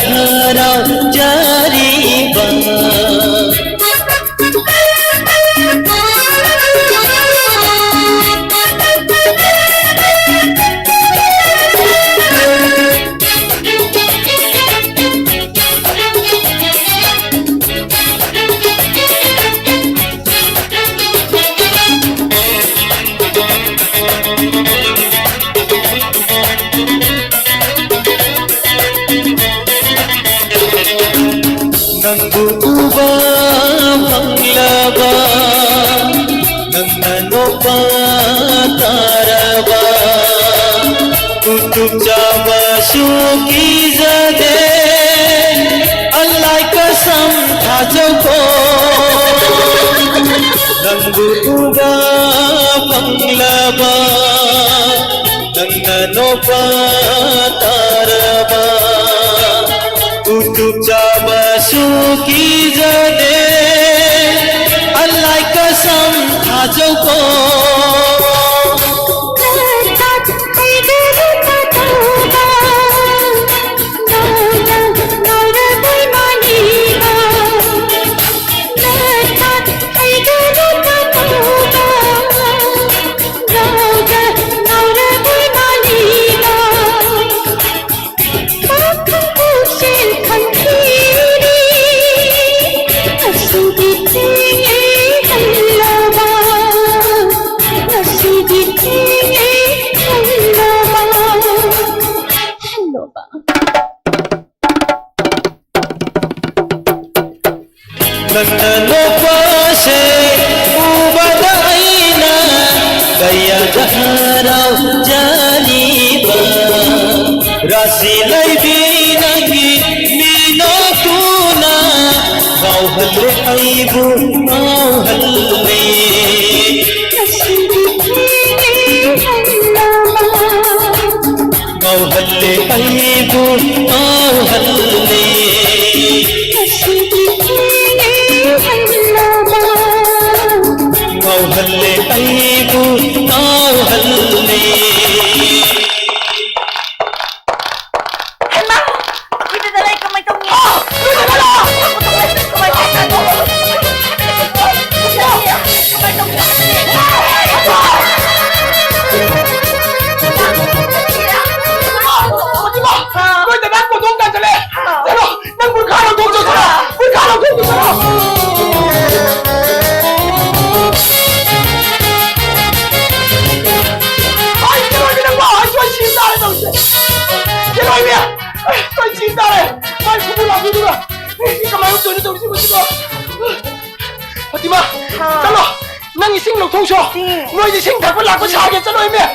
ꯍꯔꯥꯎꯖꯔꯤꯕ꯫ ꯅꯪꯕꯨ ꯎꯕ ꯐꯪꯂꯕ, ꯅꯪꯅ ꯅꯣꯛꯄ ꯇꯥꯔꯕ, ꯎꯇꯨꯞ ꯆꯥꯕꯁꯨ ꯀꯤꯖꯗꯦ, ꯑꯜꯂꯥꯏ ꯀꯁꯝ ꯊꯥꯖꯧꯀꯣ꯫ ꯅꯪꯕꯨ ꯎꯕ ꯐꯪꯂꯕ, ꯅꯪꯅ ꯅꯣꯛꯄ ꯇꯥꯔꯕ, ꯎꯇꯨꯞ ꯆꯥꯕꯁꯨ ꯀꯤꯖꯗꯦ, ꯑꯜꯂꯥꯏ ꯀꯁꯝ ꯊꯥꯖꯧꯀꯣ꯫ ꯅꯪꯅ ꯅꯣꯛꯄꯁꯦ ꯎꯕꯗ ꯑꯩꯅ ꯀꯌꯥꯗ ꯍꯔꯥꯎꯖꯔꯤꯕ꯫ ꯔꯥꯁꯤ ꯂꯩꯕꯤ ꯅꯪꯒꯤ ꯃꯤꯅꯣꯛꯇꯨꯅ ꯉꯥꯎꯍꯜꯂꯦ ꯑꯩꯕꯨ ꯉꯥꯎꯍꯜꯂꯦ꯫ ꯉꯥꯎꯍꯜꯂꯦ ꯑꯩꯕꯨ ꯉꯥꯎꯍꯜꯂꯦ꯫ ꯉꯥꯎꯍꯜꯂꯦ ꯑꯩꯕꯨ ꯉꯥꯎꯍꯜꯂꯦ꯫ ꯍꯩꯃꯥ! ꯑꯩꯈꯣꯏꯗ ꯅꯪ ꯏꯁꯤꯡ ꯂꯧꯊꯣꯛꯁꯣ꯫ ꯏꯁꯤꯡ꯫ ꯅꯣꯏꯗꯤ ꯏꯁꯤꯡ ꯊꯛꯄ ꯂꯥꯛꯄ ꯁꯥꯒꯦ, ꯆꯠꯂꯣ, ꯏꯃꯦ꯫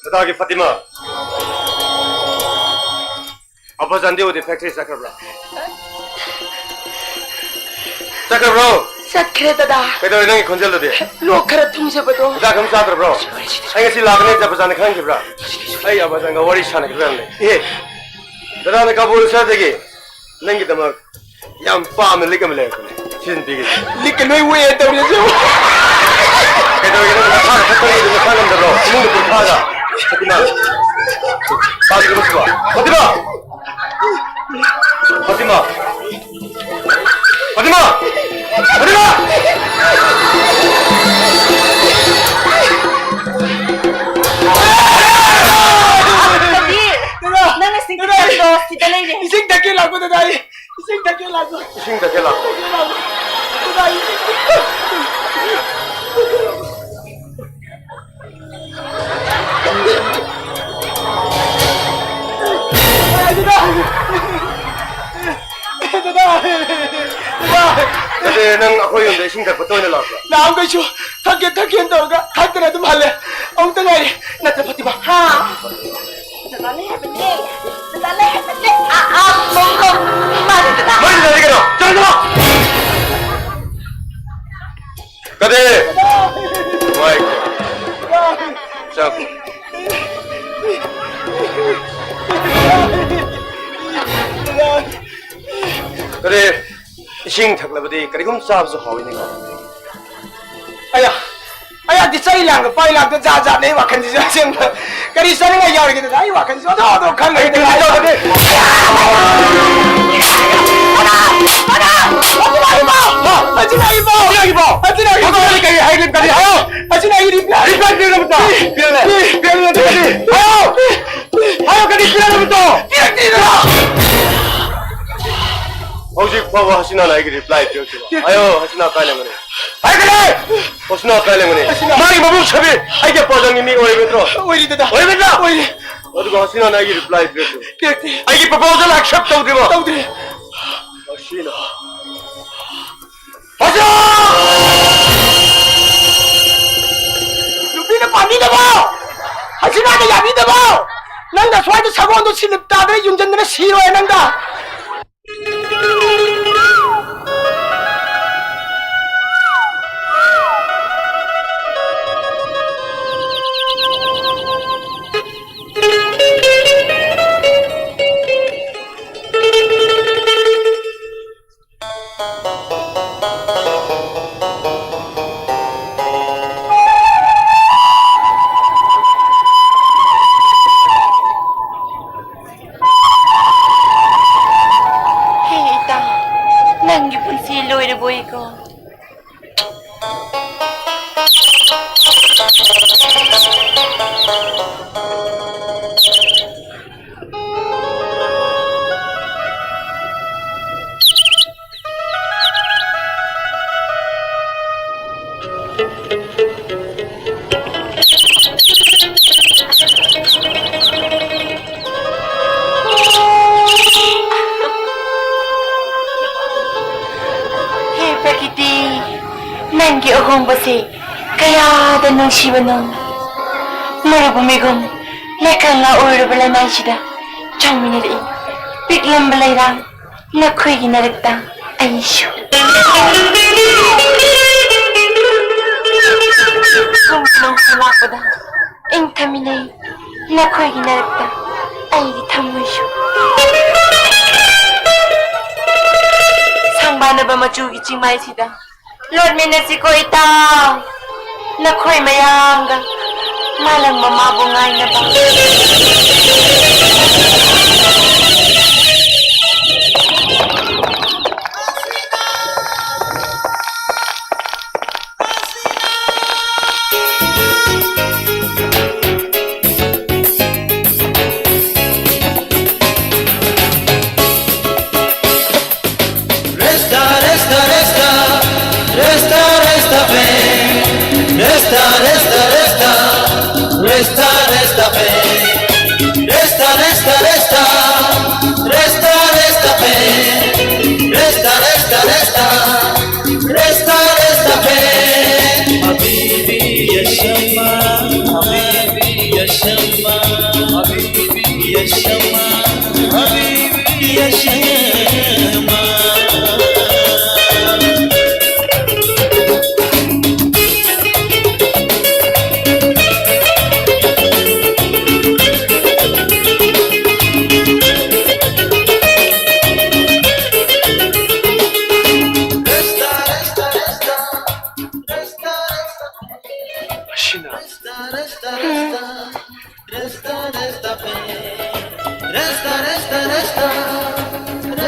ꯗꯗꯥꯒꯤ ꯐꯥꯇꯤꯃꯥ꯫ ꯑꯕꯥꯖꯥꯟꯗꯤ ꯎꯗꯦ, ꯐꯦꯛꯇ꯭ꯔꯤ ꯆꯠꯈ꯭ꯔꯕ꯭ꯔꯥ? ꯆꯠꯈ꯭ꯔꯕ꯭ꯔꯣ? ꯆꯠꯈ꯭ꯔꯦ, ꯗꯗꯥ꯫ ꯀꯩꯗꯧꯔꯦ ꯅꯪꯒꯤ ꯈꯣꯟꯖꯦꯜꯗꯨꯗꯤ? ꯂꯣꯛ ꯈꯔ ꯊꯨꯡꯖꯕꯗꯣ꯫ ꯍꯤꯗꯥꯛ ꯑꯃ ꯆꯥꯗ꯭ꯔꯕ꯭ꯔꯣ? ꯑꯩ ꯉꯁꯤ ꯂꯥꯛꯀꯅꯤ ꯍꯥꯏꯕꯁꯦ ꯑꯕꯥꯖꯥꯟꯅ ꯈꯪꯈꯤꯕ꯭ꯔꯥ? ꯑꯩ ꯑꯕꯥꯖꯥꯟꯒ ꯋꯥꯔꯤ ꯁꯥꯟꯅꯈꯤꯕ ꯌꯥꯝ ꯂꯩ꯫ ꯑꯦ, ꯗꯗꯥꯅ ꯀꯥꯕꯨꯜ ꯁꯍꯔꯗꯒꯤ ꯅꯪꯒꯤꯗꯃꯛ ꯌꯥꯝ ꯄꯥꯝꯅ ꯂꯤꯛ ꯑꯃ ꯂꯩꯔꯛꯄꯅꯦ꯫ ꯁꯤꯖꯤꯟꯅ ꯄꯤꯒꯦ꯫ ꯂꯤꯛꯀ ꯂꯣꯏ ꯋꯦ ꯇꯧꯔꯦ ꯁꯤꯕꯨ꯫ ꯀꯩꯗꯧꯔꯒꯦ? ꯅꯪ ꯅꯁꯥ ꯅꯊꯛꯇ ꯂꯩꯗꯣ ꯅꯁꯥ ꯉꯝꯗꯕ꯭ꯔꯣ? ꯏꯃꯨꯡꯗ ꯄꯨꯔꯈꯥꯗ꯫ ꯐꯥꯇꯤꯃꯥ꯫ ꯄꯥꯗ꯭ꯔꯤꯕꯣ ꯁꯤꯕꯣ? ꯐꯥꯇꯤꯃꯥ! ꯐꯥꯇꯤꯃꯥ! ꯐꯥꯇꯤꯃꯥ! ꯐꯥꯇꯤꯃꯥ! ꯅꯪꯅ ꯁꯤꯡꯀꯠꯂꯤꯗꯣ ꯁꯤꯗ ꯂꯩꯔꯦ꯫ ꯏꯁꯤꯡ ꯊꯛꯀꯦ ꯂꯥꯛꯄꯗ ꯇꯥꯏ꯫ ꯏꯁꯤꯡ ꯊꯛꯀꯦ ꯂꯥꯛꯄ꯫ ꯏꯁꯤꯡ ꯊꯛꯀꯦ ꯂꯥꯛꯄ꯫ ꯊꯛꯀꯦ ꯂꯥꯛꯄ꯫ ꯗꯗꯥ, ꯏꯁꯤꯡ ꯊꯛꯀꯦ꯫ ꯗꯗꯥ! ꯗꯗꯥ! ꯗꯗꯥ! ꯅꯠꯇꯦ, ꯅꯪ ꯑꯩꯈꯣꯏ ꯌꯨꯝꯗ ꯏꯁꯤꯡ ꯊꯛꯄ ꯇꯣꯏꯅ ꯂꯥꯛꯄ꯭ꯔꯥ? ꯅꯍꯥꯟꯈꯩꯁꯨ ꯊꯛꯀꯦ, ꯊꯛꯀꯦꯅ ꯇꯧꯔꯒ ꯊꯛꯇꯅ ꯑꯗꯨꯝ ꯍꯜꯂꯦ꯫ ꯑꯃꯨꯛꯇ ꯉꯥꯏꯔꯦ꯫ ꯅꯠꯇ꯭ꯔ ꯐꯥꯇꯤꯃꯥ? ꯍꯥ? ꯗꯗꯥ ꯂꯩ ꯍꯥꯏꯕꯅꯦ꯫ ꯗꯗꯥ ꯂꯩ ꯍꯥꯏꯕꯅꯦ꯫ ꯑꯥ, ꯑꯥ, ꯃꯣꯡ, ꯃꯣꯡ꯫ ꯃꯥꯅꯦ, ꯗꯗꯥ꯫ ꯃꯥꯅꯦ, ꯗꯗꯥ, ꯀꯩꯅꯣ? ꯆꯠꯂꯣ, ꯆꯠꯂꯣ꯫ ꯀꯗꯦ! ꯋꯥꯏ꯫ ꯆꯥꯛ꯫ ꯀꯗꯦ! ꯏꯁꯤꯡ ꯊꯛꯂꯕꯗꯤ ꯀꯔꯤꯒꯨꯝ ꯆꯥꯕꯁꯨ ꯍꯥꯎꯏꯅꯦꯀꯣ꯫ ꯑꯌꯥ! ꯑꯌꯥꯗꯤ ꯆꯩ ꯂꯥꯡꯒ ꯄꯥꯏ ꯂꯥꯡꯗ ꯖꯥꯠ ꯖꯥꯠꯅꯦ ꯑꯩ ꯋꯥꯈꯜꯁꯤꯁꯨ ꯑꯁꯦꯡꯕ꯫ ꯀꯔꯤ ꯆꯥꯅꯤꯡꯉꯥꯏ ꯌꯥꯎꯔꯤꯒꯦ ꯗꯗꯥ? ꯑꯩ ꯋꯥꯈꯜꯁꯤꯁꯨ ꯑꯣꯟꯊꯣꯛ ꯑꯣꯟꯊꯣꯛ ꯈꯜꯂꯦ꯫ ꯑꯩ ꯀꯔꯤꯁꯨ ꯇꯧꯗꯦ꯫ ꯍꯥ? ꯑꯁꯤ ꯂꯥꯛꯏꯕꯣ? ꯑꯁꯤ ꯂꯥꯛꯏꯕꯣ? ꯑꯁꯤ ꯂꯥꯛꯏꯕꯣ? ꯀꯔꯤ ꯍꯥꯏꯒꯦ? ꯀꯔꯤ ꯍꯥꯏꯌꯣ? ꯑꯁꯤ ꯂꯥꯛꯏꯕꯣ? ꯔꯤꯄ꯭ꯂꯥꯏ ꯄꯤꯔꯛꯑꯣ꯫ ꯄꯤꯔꯛꯑꯣ꯫ ꯄꯤꯔꯛꯑꯣ꯫ ꯍꯥꯏꯌꯣ꯫ ꯍꯥꯏꯌꯣ, ꯀꯔꯤ ꯄꯤꯔꯛꯑꯣ? ꯄꯤꯔꯛꯇꯦꯗ꯫ ꯕꯥꯕꯥ, ꯍꯁꯤꯅꯥꯅ ꯑꯩꯒꯤ reply ꯄꯤꯔꯛꯇ꯭ꯔꯤꯕ꯫ ꯄꯤꯔꯛꯇꯦ꯫ ꯑꯌꯣ, ꯍꯁꯤꯅꯥ ꯀꯥꯏ ꯂꯩꯔꯝꯒꯅꯤ? ꯍꯥꯏꯈ꯭ꯔꯦ! ꯍꯁꯤꯅꯥ ꯀꯥꯏ ꯂꯩꯔꯝꯒꯅꯤ? ꯍꯁꯤꯅꯥ꯫ ꯃꯥꯒꯤ ꯃꯕꯨꯡ ꯁꯕꯤꯔ, ꯑꯩꯒꯤ ꯑꯄꯥꯖꯪꯒꯤ ꯃꯤ ꯑꯣꯏꯔꯤꯕ ꯅꯠꯇ꯭ꯔꯣ? ꯑꯣꯏꯔꯤ, ꯗꯗꯥ꯫ ꯑꯣꯏꯔꯤꯕ ꯅꯠꯇ꯭ꯔꯣ? ꯑꯣꯏꯔꯤ꯫ ꯑꯗꯨꯒ ꯍꯁꯤꯅꯥꯅ ꯑꯩꯒꯤ reply ꯄꯤꯔꯛꯇ꯭ꯔꯤꯕ꯫ ꯄꯤꯔꯛꯇꯦ꯫ ꯑꯩꯒꯤ proposal accept ꯇꯧꯗ꯭ꯔꯤꯕ꯫ ꯇꯧꯗ꯭ꯔꯤ꯫ ꯍꯁꯤꯅꯥ꯫ ꯍꯁꯤꯅꯥ! ꯅꯨꯄꯤꯅ ꯄꯥꯝꯕꯤꯗꯕ! ꯍꯁꯤꯅꯥꯅ ꯌꯥꯕꯤꯗꯕ! ꯅꯪꯅ ꯁ꯭ꯋꯥꯏꯗ ꯁꯒꯣꯜꯗꯣ ꯁꯤꯂꯤꯞ ꯇꯥꯗꯅ ꯌꯨꯡꯖꯟꯗꯅ ꯁꯤꯔꯣꯏ ꯅꯪꯗ꯫ ꯍꯦ ꯏꯇꯥ, ꯅꯪꯒꯤ ꯄꯨꯟꯁꯤ ꯂꯣꯏꯔꯕꯣꯏꯀꯣ? ꯍꯦ ꯄ꯭ꯔꯀꯤꯇꯤ, ꯅꯪꯒꯤ ꯑꯍꯣꯡꯕꯁꯦ ꯀꯌꯥꯗ ꯅꯨꯡꯁꯤꯕꯅꯣ꯫ ꯃꯔꯨꯒꯨꯝꯕꯤꯒꯨꯝ ꯂꯩꯀꯪꯂꯥ ꯑꯣꯏꯔꯕ ꯂꯩꯃꯥꯏꯁꯤꯗ ꯆꯪꯃꯤꯟꯅꯔꯛꯏ ꯄꯤꯛꯂꯝꯕ ꯂꯩꯔꯥꯡ꯫ ꯅꯈꯣꯏꯒꯤ ꯅꯔꯛꯇ ꯑꯩꯁꯨ꯫ ꯀꯨꯝ ꯅꯣꯡ ꯂꯥꯛꯄꯗ ꯏꯪꯊꯃꯤꯟꯅꯩ ꯅꯈꯣꯏꯒꯤ ꯅꯔꯛꯇ ꯑꯩꯒꯤ ꯊꯃꯣꯏꯁꯨ꯫ ꯁꯪꯕꯥꯅꯕ ꯃꯆꯨꯒꯤ ꯆꯤꯡꯃꯥꯏꯁꯤꯗ ꯂꯣꯠꯃꯤꯟꯅꯁꯤꯀꯣ ꯏꯇꯥꯎ꯫ ꯅꯈꯣꯏ ꯃꯌꯥꯝꯒ ꯃꯥꯂꯪ ꯃꯃꯥꯕꯨ ꯉꯥꯏꯅꯕ꯫ Resta, resta, resta, resta, resta, fe. Resta, resta, resta, resta, resta, fe. Resta, resta, resta, resta, resta, fe. حبيبي يا شمعة، حبيبي يا شمعة، حبيبي يا شمعة، حبيبي يا شمعة.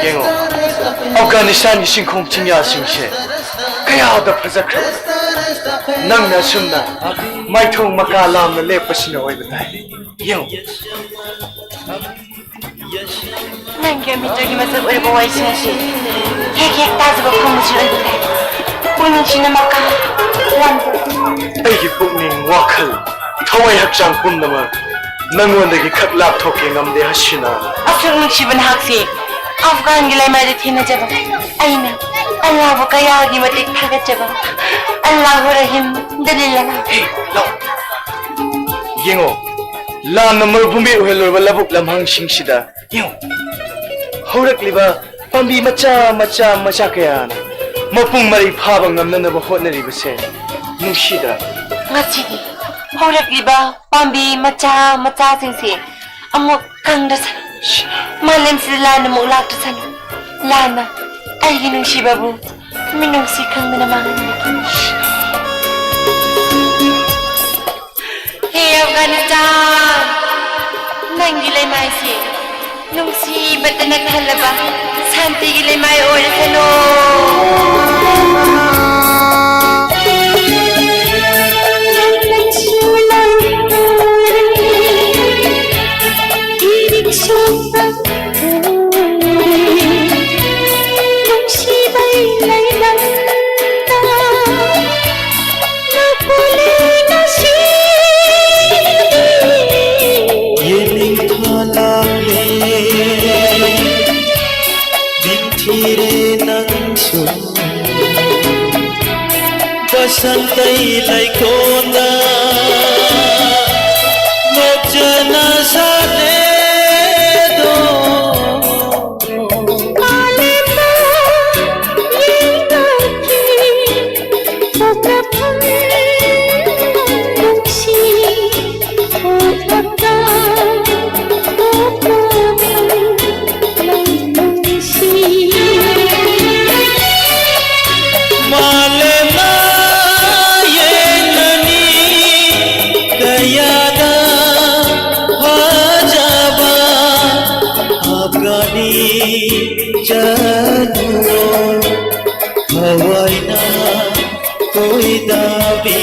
ꯌꯦꯡꯉꯣ, ꯑꯐꯒꯥꯅꯤꯁꯇꯥꯟꯒꯤ ꯆꯤꯡꯈꯣꯡ ꯆꯤꯡꯌꯥꯁꯤꯡꯁꯦ ꯀꯌꯥꯗ ꯐꯖꯈ꯭ꯔꯕꯅꯣ꯫ ꯅꯪꯅ ꯑꯁꯨꯝꯅ ꯃꯥꯏꯊꯣꯡ ꯃꯀꯥ ꯂꯥꯝꯅ ꯂꯦꯞꯄꯁꯤꯅ ꯑꯣꯏꯕ ꯇꯥꯏ꯫ ꯌꯦꯡꯉꯨ꯫ ꯅꯪꯒꯤ ꯑꯃꯤꯇꯒꯤ ꯃꯁꯛ ꯑꯣꯏꯔꯕ ꯋꯥꯏꯁꯤꯡ ꯑꯁꯤ ꯍꯦꯛ ꯍꯦꯛ ꯇꯥꯖꯕ ꯐꯪꯕꯁꯤ ꯑꯣꯏꯕ ꯇꯥꯏ꯫ ꯄꯨꯛꯅꯤꯡꯁꯤꯅ ꯃꯀꯥ ꯂꯥꯝꯖꯕ꯫ ꯑꯩꯒꯤ ꯄꯨꯛꯅꯤꯡ, ꯋꯥꯈꯜ, ꯊꯋꯥꯏ ꯍꯛꯆꯥꯡ ꯄꯨꯝꯅꯃꯛ ꯅꯪꯉꯣꯟꯗꯒꯤ ꯈꯛ ꯂꯥꯞꯊꯣꯛꯀꯦ ꯉꯝꯗꯦ ꯍꯁꯤꯅꯥ꯫ ꯑꯁꯨꯛ ꯅꯨꯡꯁꯤꯕ ꯅꯍꯥꯛꯁꯤ ꯑꯐꯒꯥꯟꯒꯤ ꯂꯩꯃꯥꯏꯗ ꯊꯦꯡꯅꯖꯕ ꯑꯩꯅ ꯑꯜꯂꯥꯍꯕꯨ ꯀꯌꯥꯒꯤ ꯃꯇꯤꯛ ꯊꯥꯒꯠꯆꯕ꯫ ꯑꯜꯂꯥꯍꯨ ꯔꯍꯤꯝ ꯗꯂꯤꯂꯥ꯫ ꯍꯦ, ꯂꯥꯎ꯫ ꯌꯦꯡꯉꯣ, ꯂꯥꯟꯅ ꯃꯔꯨꯚꯨꯃꯤ ꯑꯣꯏꯍꯜꯂꯨꯔꯕ ꯂꯧꯕꯨꯛ ꯂꯝꯍꯥꯡꯁꯤꯡꯁꯤꯗ ꯌꯦꯡꯉꯨ, ꯍꯧꯔꯛꯂꯤꯕ ꯄꯥꯝꯕꯤ ꯃꯆꯥ ꯃꯆꯥ ꯃꯆꯥ ꯀꯌꯥꯅ ꯃꯄꯨꯡ ꯃꯔꯩ ꯐꯥꯕ ꯉꯝꯅꯅꯕ ꯍꯣꯠꯅꯔꯤꯕꯁꯦ ꯅꯨꯡꯁꯤꯗ꯭ꯔꯥ? ꯉꯁꯤꯗꯤ ꯍꯧꯔꯛꯂꯤꯕ ꯄꯥꯝꯕꯤ ꯃꯆꯥ ꯃꯆꯥꯁꯤꯡꯁꯦ ꯑꯃꯨꯛ ꯀꯪꯗ꯭ꯔꯁꯅꯨ꯫ ꯃꯥꯂꯦꯝꯁꯤꯗ ꯂꯥꯟ ꯑꯃꯨꯛ ꯂꯥꯛꯇ꯭ꯔꯁꯅꯨ꯫ ꯂꯥꯟꯅ ꯑꯩꯒꯤ ꯅꯨꯡꯁꯤꯕꯕꯨ ꯃꯤꯅꯨꯡꯁꯤ ꯈꯪꯗꯅ ꯃꯥꯡꯍꯟꯕꯤꯈꯤꯅꯨ꯫ ꯍꯦ ꯑꯐꯒꯥꯅꯤꯁꯇꯥꯟ, ꯅꯪꯒꯤ ꯂꯩꯃꯥꯏꯁꯤ ꯅꯨꯡꯁꯤꯕꯇꯅ ꯊꯜꯂꯕ ꯁꯥꯟꯇꯤꯒꯤ ꯂꯩꯃꯥꯏ ꯑꯣꯏꯔꯁꯅꯨ꯫ ꯕꯁꯟꯇꯩ ꯂꯩꯀꯣꯟꯗ ꯅꯣꯛꯆꯅ ꯁꯥꯠꯂꯦꯗꯣ꯫ ꯃꯥꯂꯦꯝꯅ ꯌꯦꯡꯂꯅꯤ ꯀꯌꯥꯗ ꯐꯖꯕ ꯑꯞꯒꯥꯅꯤ ꯆꯅꯨ ꯊꯋꯥꯏꯅ ꯀꯣꯏꯗꯥꯕꯤ꯫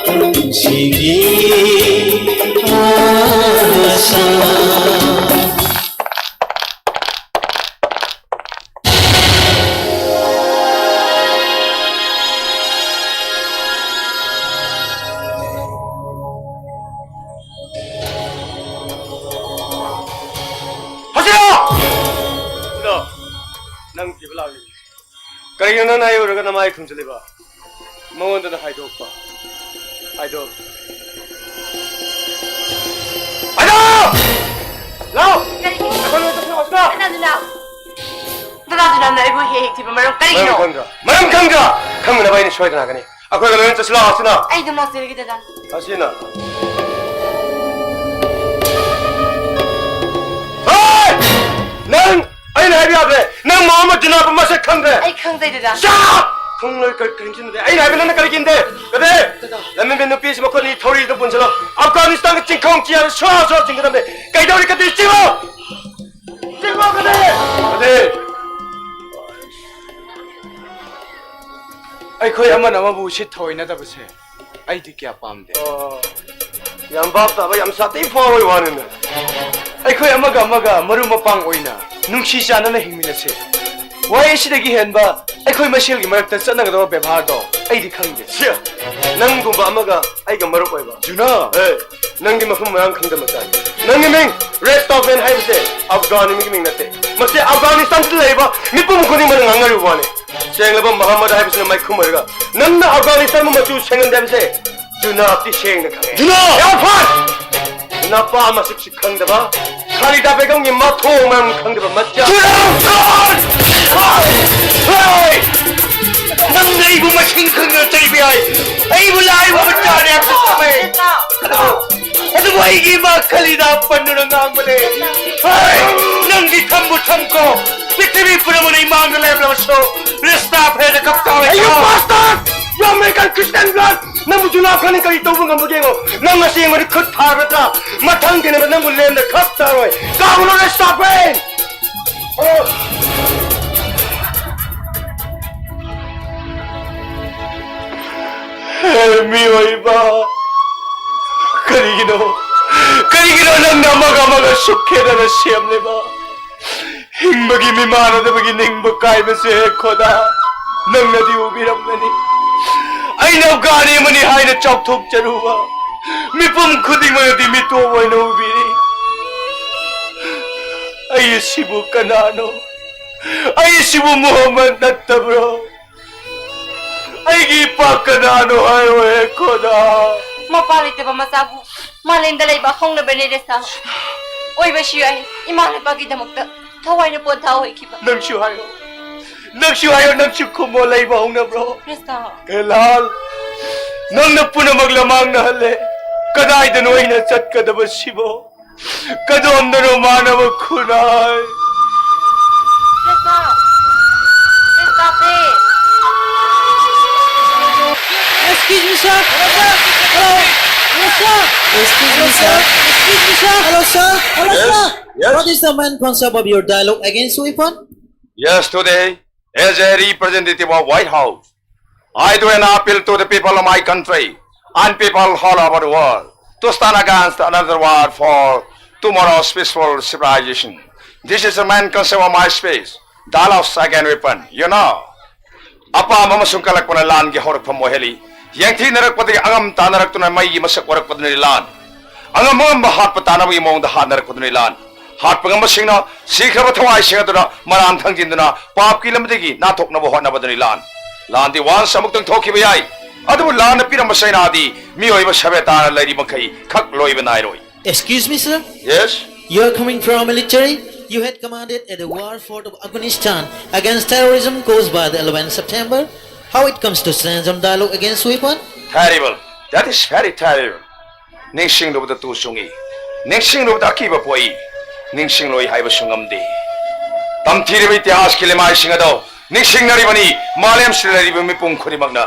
ꯄꯨꯟꯁꯤꯒꯤ ꯑꯁꯥ꯫ ꯍꯧꯖꯤꯛ ꯂꯥꯛꯑꯣ! ꯅꯪ ꯊꯤꯕ ꯂꯥꯛꯂꯤꯕꯅꯤ꯫ ꯀꯔꯤꯒꯤꯅꯣ ꯅꯪꯅ ꯑꯩ ꯎꯔꯒ ꯅꯃꯥꯏ ꯈꯨꯝꯖꯤꯜꯂꯤꯕ? ꯃꯉꯣꯟꯗꯅ ꯍꯥꯏꯗꯣꯛꯄ꯫ ꯍꯥꯏꯗꯣꯛ꯫ ꯍꯥꯏꯗꯣꯛ! ꯂꯥꯎ! ꯀꯔꯤꯒꯤ? ꯑꯩꯈꯣꯏ ꯂꯣꯏ ꯆꯠꯁꯤ, ꯍꯣꯁꯄꯤꯇꯥꯜ! ꯀꯅꯥꯅꯣ ꯂꯥꯎ? ꯗꯗꯥꯗꯨ ꯅꯪꯅ ꯑꯩꯕꯨ ꯍꯦꯛ ꯍꯦꯛ ꯊꯤꯕ ꯃꯔꯝ ꯀꯔꯤꯒꯤꯅꯣ? ꯃꯔꯝ ꯈꯪꯗ꯭ꯔꯥ? ꯃꯔꯝ ꯈꯪꯗ꯭ꯔꯥ? ꯈꯪꯅꯕ ꯑꯩꯅ ꯁꯣꯏꯗꯅ ꯂꯥꯛꯀꯅꯤ꯫ ꯑꯩꯈꯣꯏꯒ ꯂꯣꯏꯅ ꯆꯠꯁꯤ ꯂꯥꯎ, ꯍꯁꯤꯅꯥ꯫ ꯑꯩ ꯑꯗꯨꯝ ꯂꯥꯛꯆꯔꯒꯦ, ꯗꯗꯥ꯫ ꯍꯁꯤꯅꯥ꯫ ꯍꯣꯏ! ꯅꯪ ꯑꯩꯅ ꯍꯥꯏꯕ ꯌꯥꯗ꯭ꯔꯦ꯫ ꯅꯪ ꯃꯣꯍꯝꯃꯗ ꯖꯨꯅꯥꯕ ꯃꯁꯛ ꯈꯪꯗ꯭ꯔꯦ꯫ ꯑꯩ ꯈꯪꯖꯩ, ꯗꯗꯥ꯫ ꯆꯥ! ꯈꯪꯂꯣꯏ ꯀꯔꯤ ꯀꯔꯤ ꯅꯤꯡꯁꯤꯡꯗꯦ꯫ ꯑꯩꯅ ꯍꯥꯏꯕ ꯅꯪꯅ ꯀꯔꯤ ꯀꯤꯟꯗꯦ? ꯀꯗꯦ? ꯗꯗꯥ꯫ ꯂꯝꯍꯦꯟꯕ ꯅꯨꯄꯤꯁꯤ ꯃꯈꯣꯏ ꯑꯅꯤ ꯊꯧꯔꯤꯗ ꯄꯨꯟꯁꯤꯜꯂꯣ꯫ ꯑꯐꯒꯥꯅꯤꯁꯇꯥꯟꯒ ꯆꯤꯡꯈꯣꯡ ꯆꯤꯌꯥꯗ ꯁꯣꯔꯥ ꯁꯣꯔꯥ ꯆꯤꯡꯒꯗꯕꯅꯦ꯫ ꯀꯩꯗꯧꯔꯤ ꯀꯗꯦ? ꯆꯤꯡꯉꯣ! ꯆꯤꯡꯉꯣ ꯀꯗꯦ? ꯀꯗꯦ? ꯑꯩꯈꯣꯏ ꯑꯃꯅ ꯑꯃꯕꯨ ꯎꯁꯤꯠ ꯊꯑꯣꯏꯅꯗꯕꯁꯦ ꯑꯩꯗꯤ ꯀꯌꯥ ꯄꯥꯝꯗꯦ꯫ ꯑꯣ, ꯌꯥꯝ ꯚꯥꯞ ꯇꯥꯕ, ꯌꯥꯝ ꯁꯥꯊꯤ ꯐꯥꯎꯕꯒꯤ ꯋꯥꯅꯤꯅꯦ꯫ ꯑꯩꯈꯣꯏ ꯑꯃꯒ ꯑꯃꯒ ꯃꯔꯨꯞ ꯃꯄꯥꯡ ꯑꯣꯏꯅ ꯅꯨꯡꯁꯤ ꯆꯥꯟꯅꯅ ꯍꯤꯡꯃꯤꯟꯅꯁꯦ꯫ ꯋꯥꯍꯩ ꯑꯁꯤꯗꯒꯤ ꯍꯦꯟꯕ ꯑꯩꯈꯣꯏ ꯃꯁꯦꯜꯒꯤ ꯃꯔꯛꯇ ꯆꯠꯅꯒꯗꯕ ꯕꯦꯕꯥꯔꯗꯣ ꯑꯩꯗꯤ ꯈꯪꯗꯦ꯫ ꯁꯤꯌꯥ, ꯅꯪꯒꯨꯝꯕ ꯑꯃꯒ ꯑꯩꯒ ꯃꯔꯨꯞ ꯑꯣꯏꯕ꯫ ꯖꯨꯅꯥ! ꯑꯦ, ꯅꯪꯗꯤ ꯃꯐꯝ ꯃꯔꯥꯡ ꯈꯪꯗꯕ ꯃꯆꯥꯅꯤ꯫ ꯅꯪꯒꯤ ꯃꯤꯡ ꯔꯦꯁꯇꯣꯐꯦꯟ ꯍꯥꯏꯕꯁꯦ ꯑꯐꯒꯥꯟ ꯃꯤꯒꯤ ꯃꯤꯡ ꯅꯠꯇꯦ꯫ ꯃꯁꯤ ꯑꯐꯒꯥꯅꯤꯁꯇꯥꯟꯗ ꯂꯩꯔꯤꯕ ꯃꯤꯄꯨꯝ ꯈꯨꯗꯤꯡꯃꯛꯅ ꯉꯥꯡꯅꯔꯤꯕ ꯋꯥꯅꯤ꯫ ꯁꯦꯡꯂꯕ ꯃꯍꯝꯃꯗ ꯍꯥꯏꯕꯁꯤꯅ ꯃꯩꯈꯨ ꯑꯣꯏꯔꯒ ꯅꯪꯅ ꯑꯐꯒꯥꯅꯤꯁꯇꯥꯟꯕꯨ ꯃꯆꯨ ꯁꯦꯡꯍꯟꯗꯦ ꯍꯥꯏꯕꯁꯦ ꯖꯨꯅꯥꯕꯇꯤ ꯁꯦꯡꯅ ꯈꯪꯉꯦ꯫ ꯖꯨꯅꯥ! ꯏꯔꯐꯥꯟ! ꯅꯄꯥ ꯃꯁꯛꯁꯤ ꯈꯪꯗꯕ, ꯈꯥꯂꯤꯗꯥ ꯕꯦꯒꯝꯒꯤ ꯃꯊꯣꯡ ꯃꯔꯝ ꯈꯪꯗꯕ ꯃꯆꯥ꯫ ꯏꯔꯐꯥꯟ! ꯍꯣꯏ! ꯍꯣꯏ! ꯅꯪꯅ ꯑꯩꯕꯨ ꯃꯁꯤꯡ ꯈꯪꯗꯅ ꯆꯩꯕ ꯌꯥꯏ꯫ ꯑꯩꯕꯨ ꯂꯥꯏꯕ ꯃꯆꯥꯅꯦ ꯍꯥꯏꯕꯗꯨ ꯈꯪꯉꯦ꯫ ꯑꯗꯨꯕꯨ ꯑꯗꯨꯕꯨ ꯑꯩꯒꯤ ꯏꯃꯥ ꯈꯂꯤꯗꯥ ꯄꯟꯗꯨꯅ ꯉꯥꯡꯕꯅꯦ꯫ ꯍꯩ! ꯅꯪꯗꯤ ꯊꯝꯕꯨ ꯊꯝꯈꯣ꯫ ꯄ꯭ꯔꯤꯊꯤꯕꯤ ꯄꯨꯝꯅꯃꯛꯅ ꯏꯃꯥꯡꯗ ꯂꯦꯞꯂꯕꯁꯨ ꯔꯦꯁꯇꯥꯐꯦꯟꯅ ꯀꯞ ꯇꯥꯔꯦ꯫ Hey, you bastard! You American Christian blood! ꯅꯪꯕꯨ ꯖꯨꯅꯥ ꯈꯪꯅꯤ ꯀꯔꯤ ꯇꯧꯕ ꯉꯝꯕꯒꯦ ꯌꯦꯡꯉꯣ꯫ ꯅꯪ ꯑꯁꯦꯡꯕꯗꯤ ꯈꯨꯠ ꯊꯥꯕ ꯅꯠꯇ꯭ꯔꯥ? ꯃꯊꯪ ꯊꯦꯡꯅꯕ ꯅꯪꯕꯨ ꯂꯦꯝꯅ ꯈꯞ ꯇꯥꯔꯣꯏ꯫ ꯀꯥꯎꯔꯣ ꯔꯦꯁꯇꯥꯐꯦꯟ! ꯑꯣ! ꯃꯤꯑꯣꯏꯕ, ꯀꯔꯤꯒꯤꯅꯣ? ꯀꯔꯤꯒꯤꯅꯣ ꯅꯪꯅ ꯑꯃꯒ ꯑꯃꯒ ꯁꯨꯛ ꯈꯦꯠꯅꯅ ꯁꯦꯝꯂꯤꯕ? ꯍꯤꯡꯕꯒꯤ ꯃꯤꯃꯥꯟꯅꯗꯕꯒꯤ ꯅꯤꯡꯕ ꯀꯥꯏꯕꯁꯦ ꯈꯣꯗꯥ, ꯅꯪꯅꯗꯤ ꯎꯕꯤꯔꯝꯒꯅꯤ꯫ ꯑꯩꯅ ꯑꯐꯒꯥꯅꯤ ꯑꯃꯅꯤ ꯍꯥꯏꯅ ꯆꯥꯎꯊꯣꯛꯆꯔꯨꯕ ꯃꯤꯄꯨꯝ ꯈꯨꯗꯤꯡꯃꯛꯅꯗꯤ ꯃꯤꯇꯣꯞ ꯑꯣꯏꯅ ꯎꯕꯤꯔꯤ꯫ ꯑꯩ ꯑꯁꯤꯕꯨ ꯀꯅꯥꯅꯣ? ꯑꯩ ꯑꯁꯤꯕꯨ ꯃꯨꯍꯝꯃꯗ ꯅꯠꯇꯕ꯭ꯔꯣ? ꯑꯩꯒꯤ ꯏꯄꯥ ꯀꯅꯥꯅꯣ ꯍꯥꯏꯌꯣ, ꯍꯦ ꯈꯣꯗꯥ꯫ ꯃꯄꯥ ꯂꯩꯇꯕ ꯃꯆꯥꯕꯨ ꯃꯥꯂꯦꯝꯗ ꯂꯩꯕ ꯍꯧꯅꯕꯅꯦ, ꯔꯦꯁꯥ꯫ ꯑꯣꯏꯕꯁꯨ ꯌꯥꯏ, ꯏꯃꯥ ꯂꯩꯄꯥꯛꯀꯤꯗꯃꯛꯇ ꯊꯋꯥꯏꯅ ꯄꯣꯟꯊꯥ ꯑꯣꯏꯈꯤꯕ꯫ ꯅꯪꯁꯨ ꯍꯥꯏꯌꯣ, ꯅꯪꯁꯨ ꯍꯥꯏꯌꯣ, ꯅꯪꯁꯨ ꯈꯨꯝꯃꯣ, ꯂꯩꯕ ꯍꯧꯅꯕ꯭ꯔꯣ? ꯔꯦꯁꯥ꯫ ꯑꯦ ꯂꯥꯜ, ꯅꯪꯅ ꯄꯨꯝꯅꯃꯛ ꯂꯃꯥꯡꯅꯍꯜꯂꯦ꯫ ꯀꯗꯥꯏꯗꯅꯣ ꯑꯩꯅ ꯆꯠꯀꯗꯕꯁꯤꯕꯣ? ꯀꯗꯣꯝꯗꯅꯣ ꯃꯥꯟꯅꯕ ꯈꯨꯟꯅꯥꯏ? ꯔꯦꯁꯥ! ꯔꯦꯁꯥ, please! Excuse me, sir. Hello, sir. Hello. Yes, sir. Excuse me, sir. Excuse me, sir. Hello, sir. Hello, yes, sir. Yes. What is the main concept of your dialogue against weapon? Yes, today, as a representative of White House, I do an appeal to the people of my country and people all over the world to stand against another war for tomorrow's peaceful civilization. This is the main concept of my speech, Dialogues Against Weapon, you know. ꯑꯄꯥꯝꯕ ꯑꯃꯁꯨꯡ ꯀꯜꯂꯛꯄꯅ ꯂꯥꯟꯒꯤ ꯍꯧꯔꯛꯐꯝ ꯑꯣꯏꯍꯜꯂꯤ꯫ ꯌꯦꯡꯊꯤꯅꯔꯛꯄꯗꯒꯤ ꯑꯉꯝ ꯇꯥꯅꯔꯛꯇꯨꯅ ꯃꯩꯒꯤ ꯃꯁꯛ ꯑꯣꯏꯔꯛꯄꯗꯨꯅꯤ ꯂꯥꯟ꯫ ꯑꯉꯝ ꯑꯉꯝꯕ ꯍꯥꯠꯄ ꯇꯥꯅꯕꯒꯤ ꯃꯑꯣꯡꯗ ꯍꯥꯠꯅꯔꯛꯄꯗꯨꯅꯤ ꯂꯥꯟ꯫ ꯍꯥꯠꯄ ꯉꯝꯕꯁꯤꯡꯅ ꯁꯤꯈ꯭ꯔꯕ ꯊꯋꯥꯏꯁꯤꯡ ꯑꯗꯨꯅ ꯃꯔꯥꯟ ꯊꯥꯡꯖꯤꯟꯗꯨꯅ ꯄꯥꯞꯀꯤ ꯂꯝꯕꯤꯗꯒꯤ ꯅꯥꯟꯊꯣꯛꯅꯕ ꯍꯣꯠꯅꯕꯗꯨꯅꯤ ꯂꯥꯟ꯫ ꯂꯥꯟꯗꯤ once ꯑꯃꯨꯛꯇꯪ ꯊꯣꯛꯈꯤꯕ ꯌꯥꯏ, ꯑꯗꯨꯕꯨ ꯂꯥꯟꯅ ꯄꯤꯔꯝꯕ ꯆꯩꯅꯥꯗꯤ ꯃꯤꯑꯣꯏꯕ ꯁꯚ꯭ꯌꯇꯥꯅ ꯂꯩꯔꯤ ꯃꯈꯩ ꯈꯛ ꯂꯣꯏꯕ ꯅꯥꯏꯔꯣꯏ꯫ Excuse me, sir. Yes? You are coming from military? You had commanded at the war fort of Afghanistan against terrorism caused by the eleventh September. How it comes to stand on dialogue against weapon? Terrible. That is very terrible. ꯅꯤꯡꯁꯤꯡꯂꯨꯕꯗ ꯇꯨ ꯆꯨꯡꯏ, ꯅꯤꯡꯁꯤꯡꯂꯨꯕꯗ ꯑꯀꯤꯕ ꯄꯣꯛꯏ, ꯅꯤꯡꯁꯤꯡꯂꯣꯏ ꯍꯥꯏꯕꯁꯨ ꯉꯝꯗꯦ꯫ ꯇꯝꯊꯤꯔꯤꯕ ꯏꯇꯤꯍꯥꯁꯀꯤ ꯂꯩꯃꯥꯏꯁꯤꯡ ꯑꯗꯣ ꯅꯤꯡꯁꯤꯡꯅꯔꯤꯕꯅꯤ ꯃꯥꯂꯦꯝꯁꯤꯗ ꯂꯩꯔꯤꯕ ꯃꯤꯄꯨꯝ ꯈꯨꯗꯤꯡꯃꯛꯅ꯫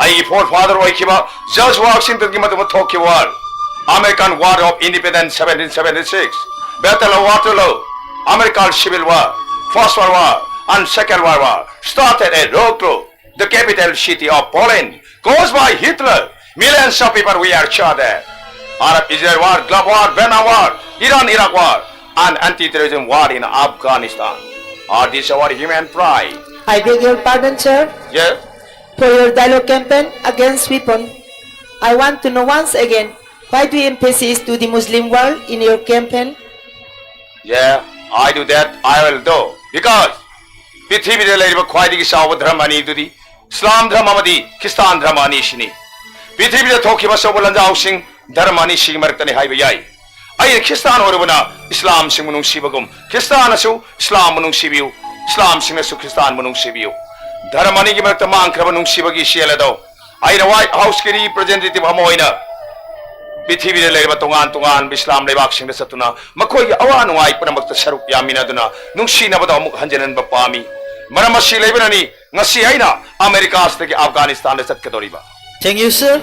ꯑꯩꯒꯤ forefather ꯑꯣꯏꯈꯤꯕ George Washingtonꯒꯤ ꯃꯇꯝꯗ ꯊꯣꯛꯈꯤꯕ war, American War of Independence seventeen seventy-six, Battle of Waterloo, American Civil War, First World War and Second World War started at Waterloo, the capital city of Poland, caused by Hitler. Millions of people we are charted. Arab Israel war, Gulf war, Vietnam war, Iran Iraq war, and anti-terrorism war in Afghanistan. Are these our human pride? I beg your pardon, sir, Yes? for your dialogue campaign against weapon. I want to know once again, why do you emphasis to the Muslim world in your campaign? Yeah, I do that, I will do. Because ꯄ꯭ꯔꯤꯊꯤꯕꯤꯗ ꯂꯩꯔꯤꯕ ꯈ꯭ꯋꯥꯏꯗꯒꯤ ꯆꯥꯎꯕ ꯙꯔꯃ ꯑꯅꯤꯗꯨꯗꯤ ꯏꯁꯂꯥꯝ ꯙꯔꯃ ꯑꯃꯗꯤ Christian ꯙꯔꯃ ꯑꯅꯤꯁꯤꯅꯤ꯫ ꯄ꯭ꯔꯤꯊꯤꯕꯤꯗ ꯊꯣꯛꯈꯤꯕ ꯑꯆꯧꯕ ꯂꯥꯟꯖꯥꯎꯁꯤꯡ ꯙꯔꯃ ꯑꯅꯤꯁꯤꯒꯤ ꯃꯔꯛꯇꯅꯤ ꯍꯥꯏꯕ ꯌꯥꯏ꯫ ꯑꯩꯅ ꯈ꯭ꯔꯤꯁꯇꯥꯟ ꯑꯣꯏꯔꯨꯕꯅ ꯏꯁꯂꯥꯝꯁꯤꯡꯕꯨ ꯅꯨꯡꯁꯤꯕꯒꯨꯝ, ꯈ꯭ꯔꯤꯁꯇꯥꯟꯅꯁꯨ ꯏꯁꯂꯥꯝꯕꯨ ꯅꯨꯡꯁꯤꯕꯤꯌꯨ, ꯏꯁꯂꯥꯝꯁꯤꯡꯅꯁꯨ ꯈ꯭ꯔꯤꯁꯇꯥꯟꯕꯨ ꯅꯨꯡꯁꯤꯕꯤꯌꯨ꯫ ꯙꯔꯃ ꯑꯅꯤꯒꯤ ꯃꯔꯛꯇ ꯃꯥꯡꯈ꯭ꯔꯕ ꯅꯨꯡꯁꯤꯕꯒꯤ ꯏꯆꯦꯜ ꯑꯗꯣ ꯑꯩꯅ ꯋꯥꯏꯠ ꯍꯥꯎꯁꯀꯤ ꯔꯤꯄ꯭ꯔꯖꯦꯟꯇꯦꯇꯤꯚ ꯑꯃ ꯑꯣꯏꯅ ꯄ꯭ꯔꯤꯊꯤꯕꯤꯗ ꯂꯩꯔꯤꯕ ꯇꯣꯉꯥꯟ ꯇꯣꯉꯥꯟꯕ ꯏꯁꯂꯥꯝ ꯂꯩꯕꯥꯛꯁꯤꯡꯗ ꯆꯠꯇꯨꯅ ꯃꯈꯣꯏꯒꯤ ꯑꯋꯥ ꯅꯨꯡꯉꯥꯏ ꯄꯨꯝꯅꯃꯛꯇ ꯁꯔꯨꯛ ꯌꯥꯃꯤꯟꯅꯗꯨꯅ ꯅꯨꯡꯁꯤꯅꯕꯗ ꯑꯃꯨꯛ ꯍꯟꯖꯤꯟꯍꯟꯕ ꯄꯥꯝꯃꯤ꯫ ꯃꯔꯝ ꯑꯁꯤ ꯂꯩꯕꯅꯅꯤ ꯉꯁꯤ ꯑꯩꯅ ꯑꯃꯦꯔꯤꯀꯥꯁꯤꯗꯒꯤ ꯑꯐꯒꯥꯅꯤꯁꯇꯥꯟꯗ ꯆꯠꯀꯗꯧꯔꯤꯕ꯫ Thank you, sir.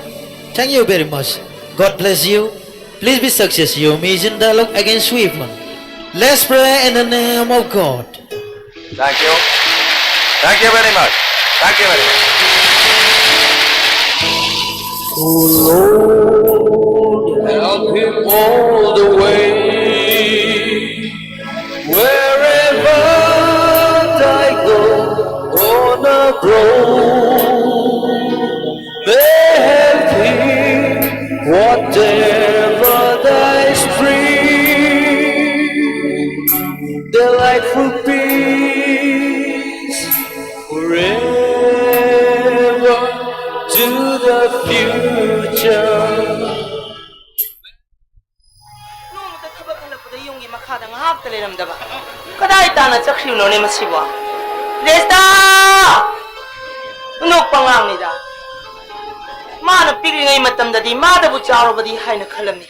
Thank you very much. God bless you. Please be success your mission dialogue against Swiftman. Let's pray in the name of God. Thank you. Thank you very much. Thank you very much. Oh Lord, help him all the way. Wherever I go on a road, may help him, whatever thy spring, delightful peace forever to the future. ꯅꯣꯡꯃꯇ ꯊꯕꯛ ꯍꯜꯂꯛꯄꯗ ꯌꯨꯝꯒꯤ ꯃꯈꯥꯗ ꯉꯥꯏꯍꯥꯛꯇ ꯂꯩꯔꯝꯗꯕ꯫ ꯀꯗꯥꯏ ꯇꯥꯅ ꯆꯠꯈ꯭ꯔꯤꯕꯅꯣꯅꯦ ꯃꯁꯤꯕꯣ? ꯔꯦꯁꯇꯥ! ꯑꯅꯣꯛꯄ ꯑꯉꯥꯡꯅꯤꯗ꯫ ꯃꯥꯅ ꯄꯤꯛꯂꯤꯉꯩ ꯃꯇꯝꯗꯗꯤ ꯃꯥꯗꯕꯨ ꯆꯥꯎꯔꯕꯗꯤ ꯍꯥꯏꯅ ꯈꯜꯂꯝꯃꯤ꯫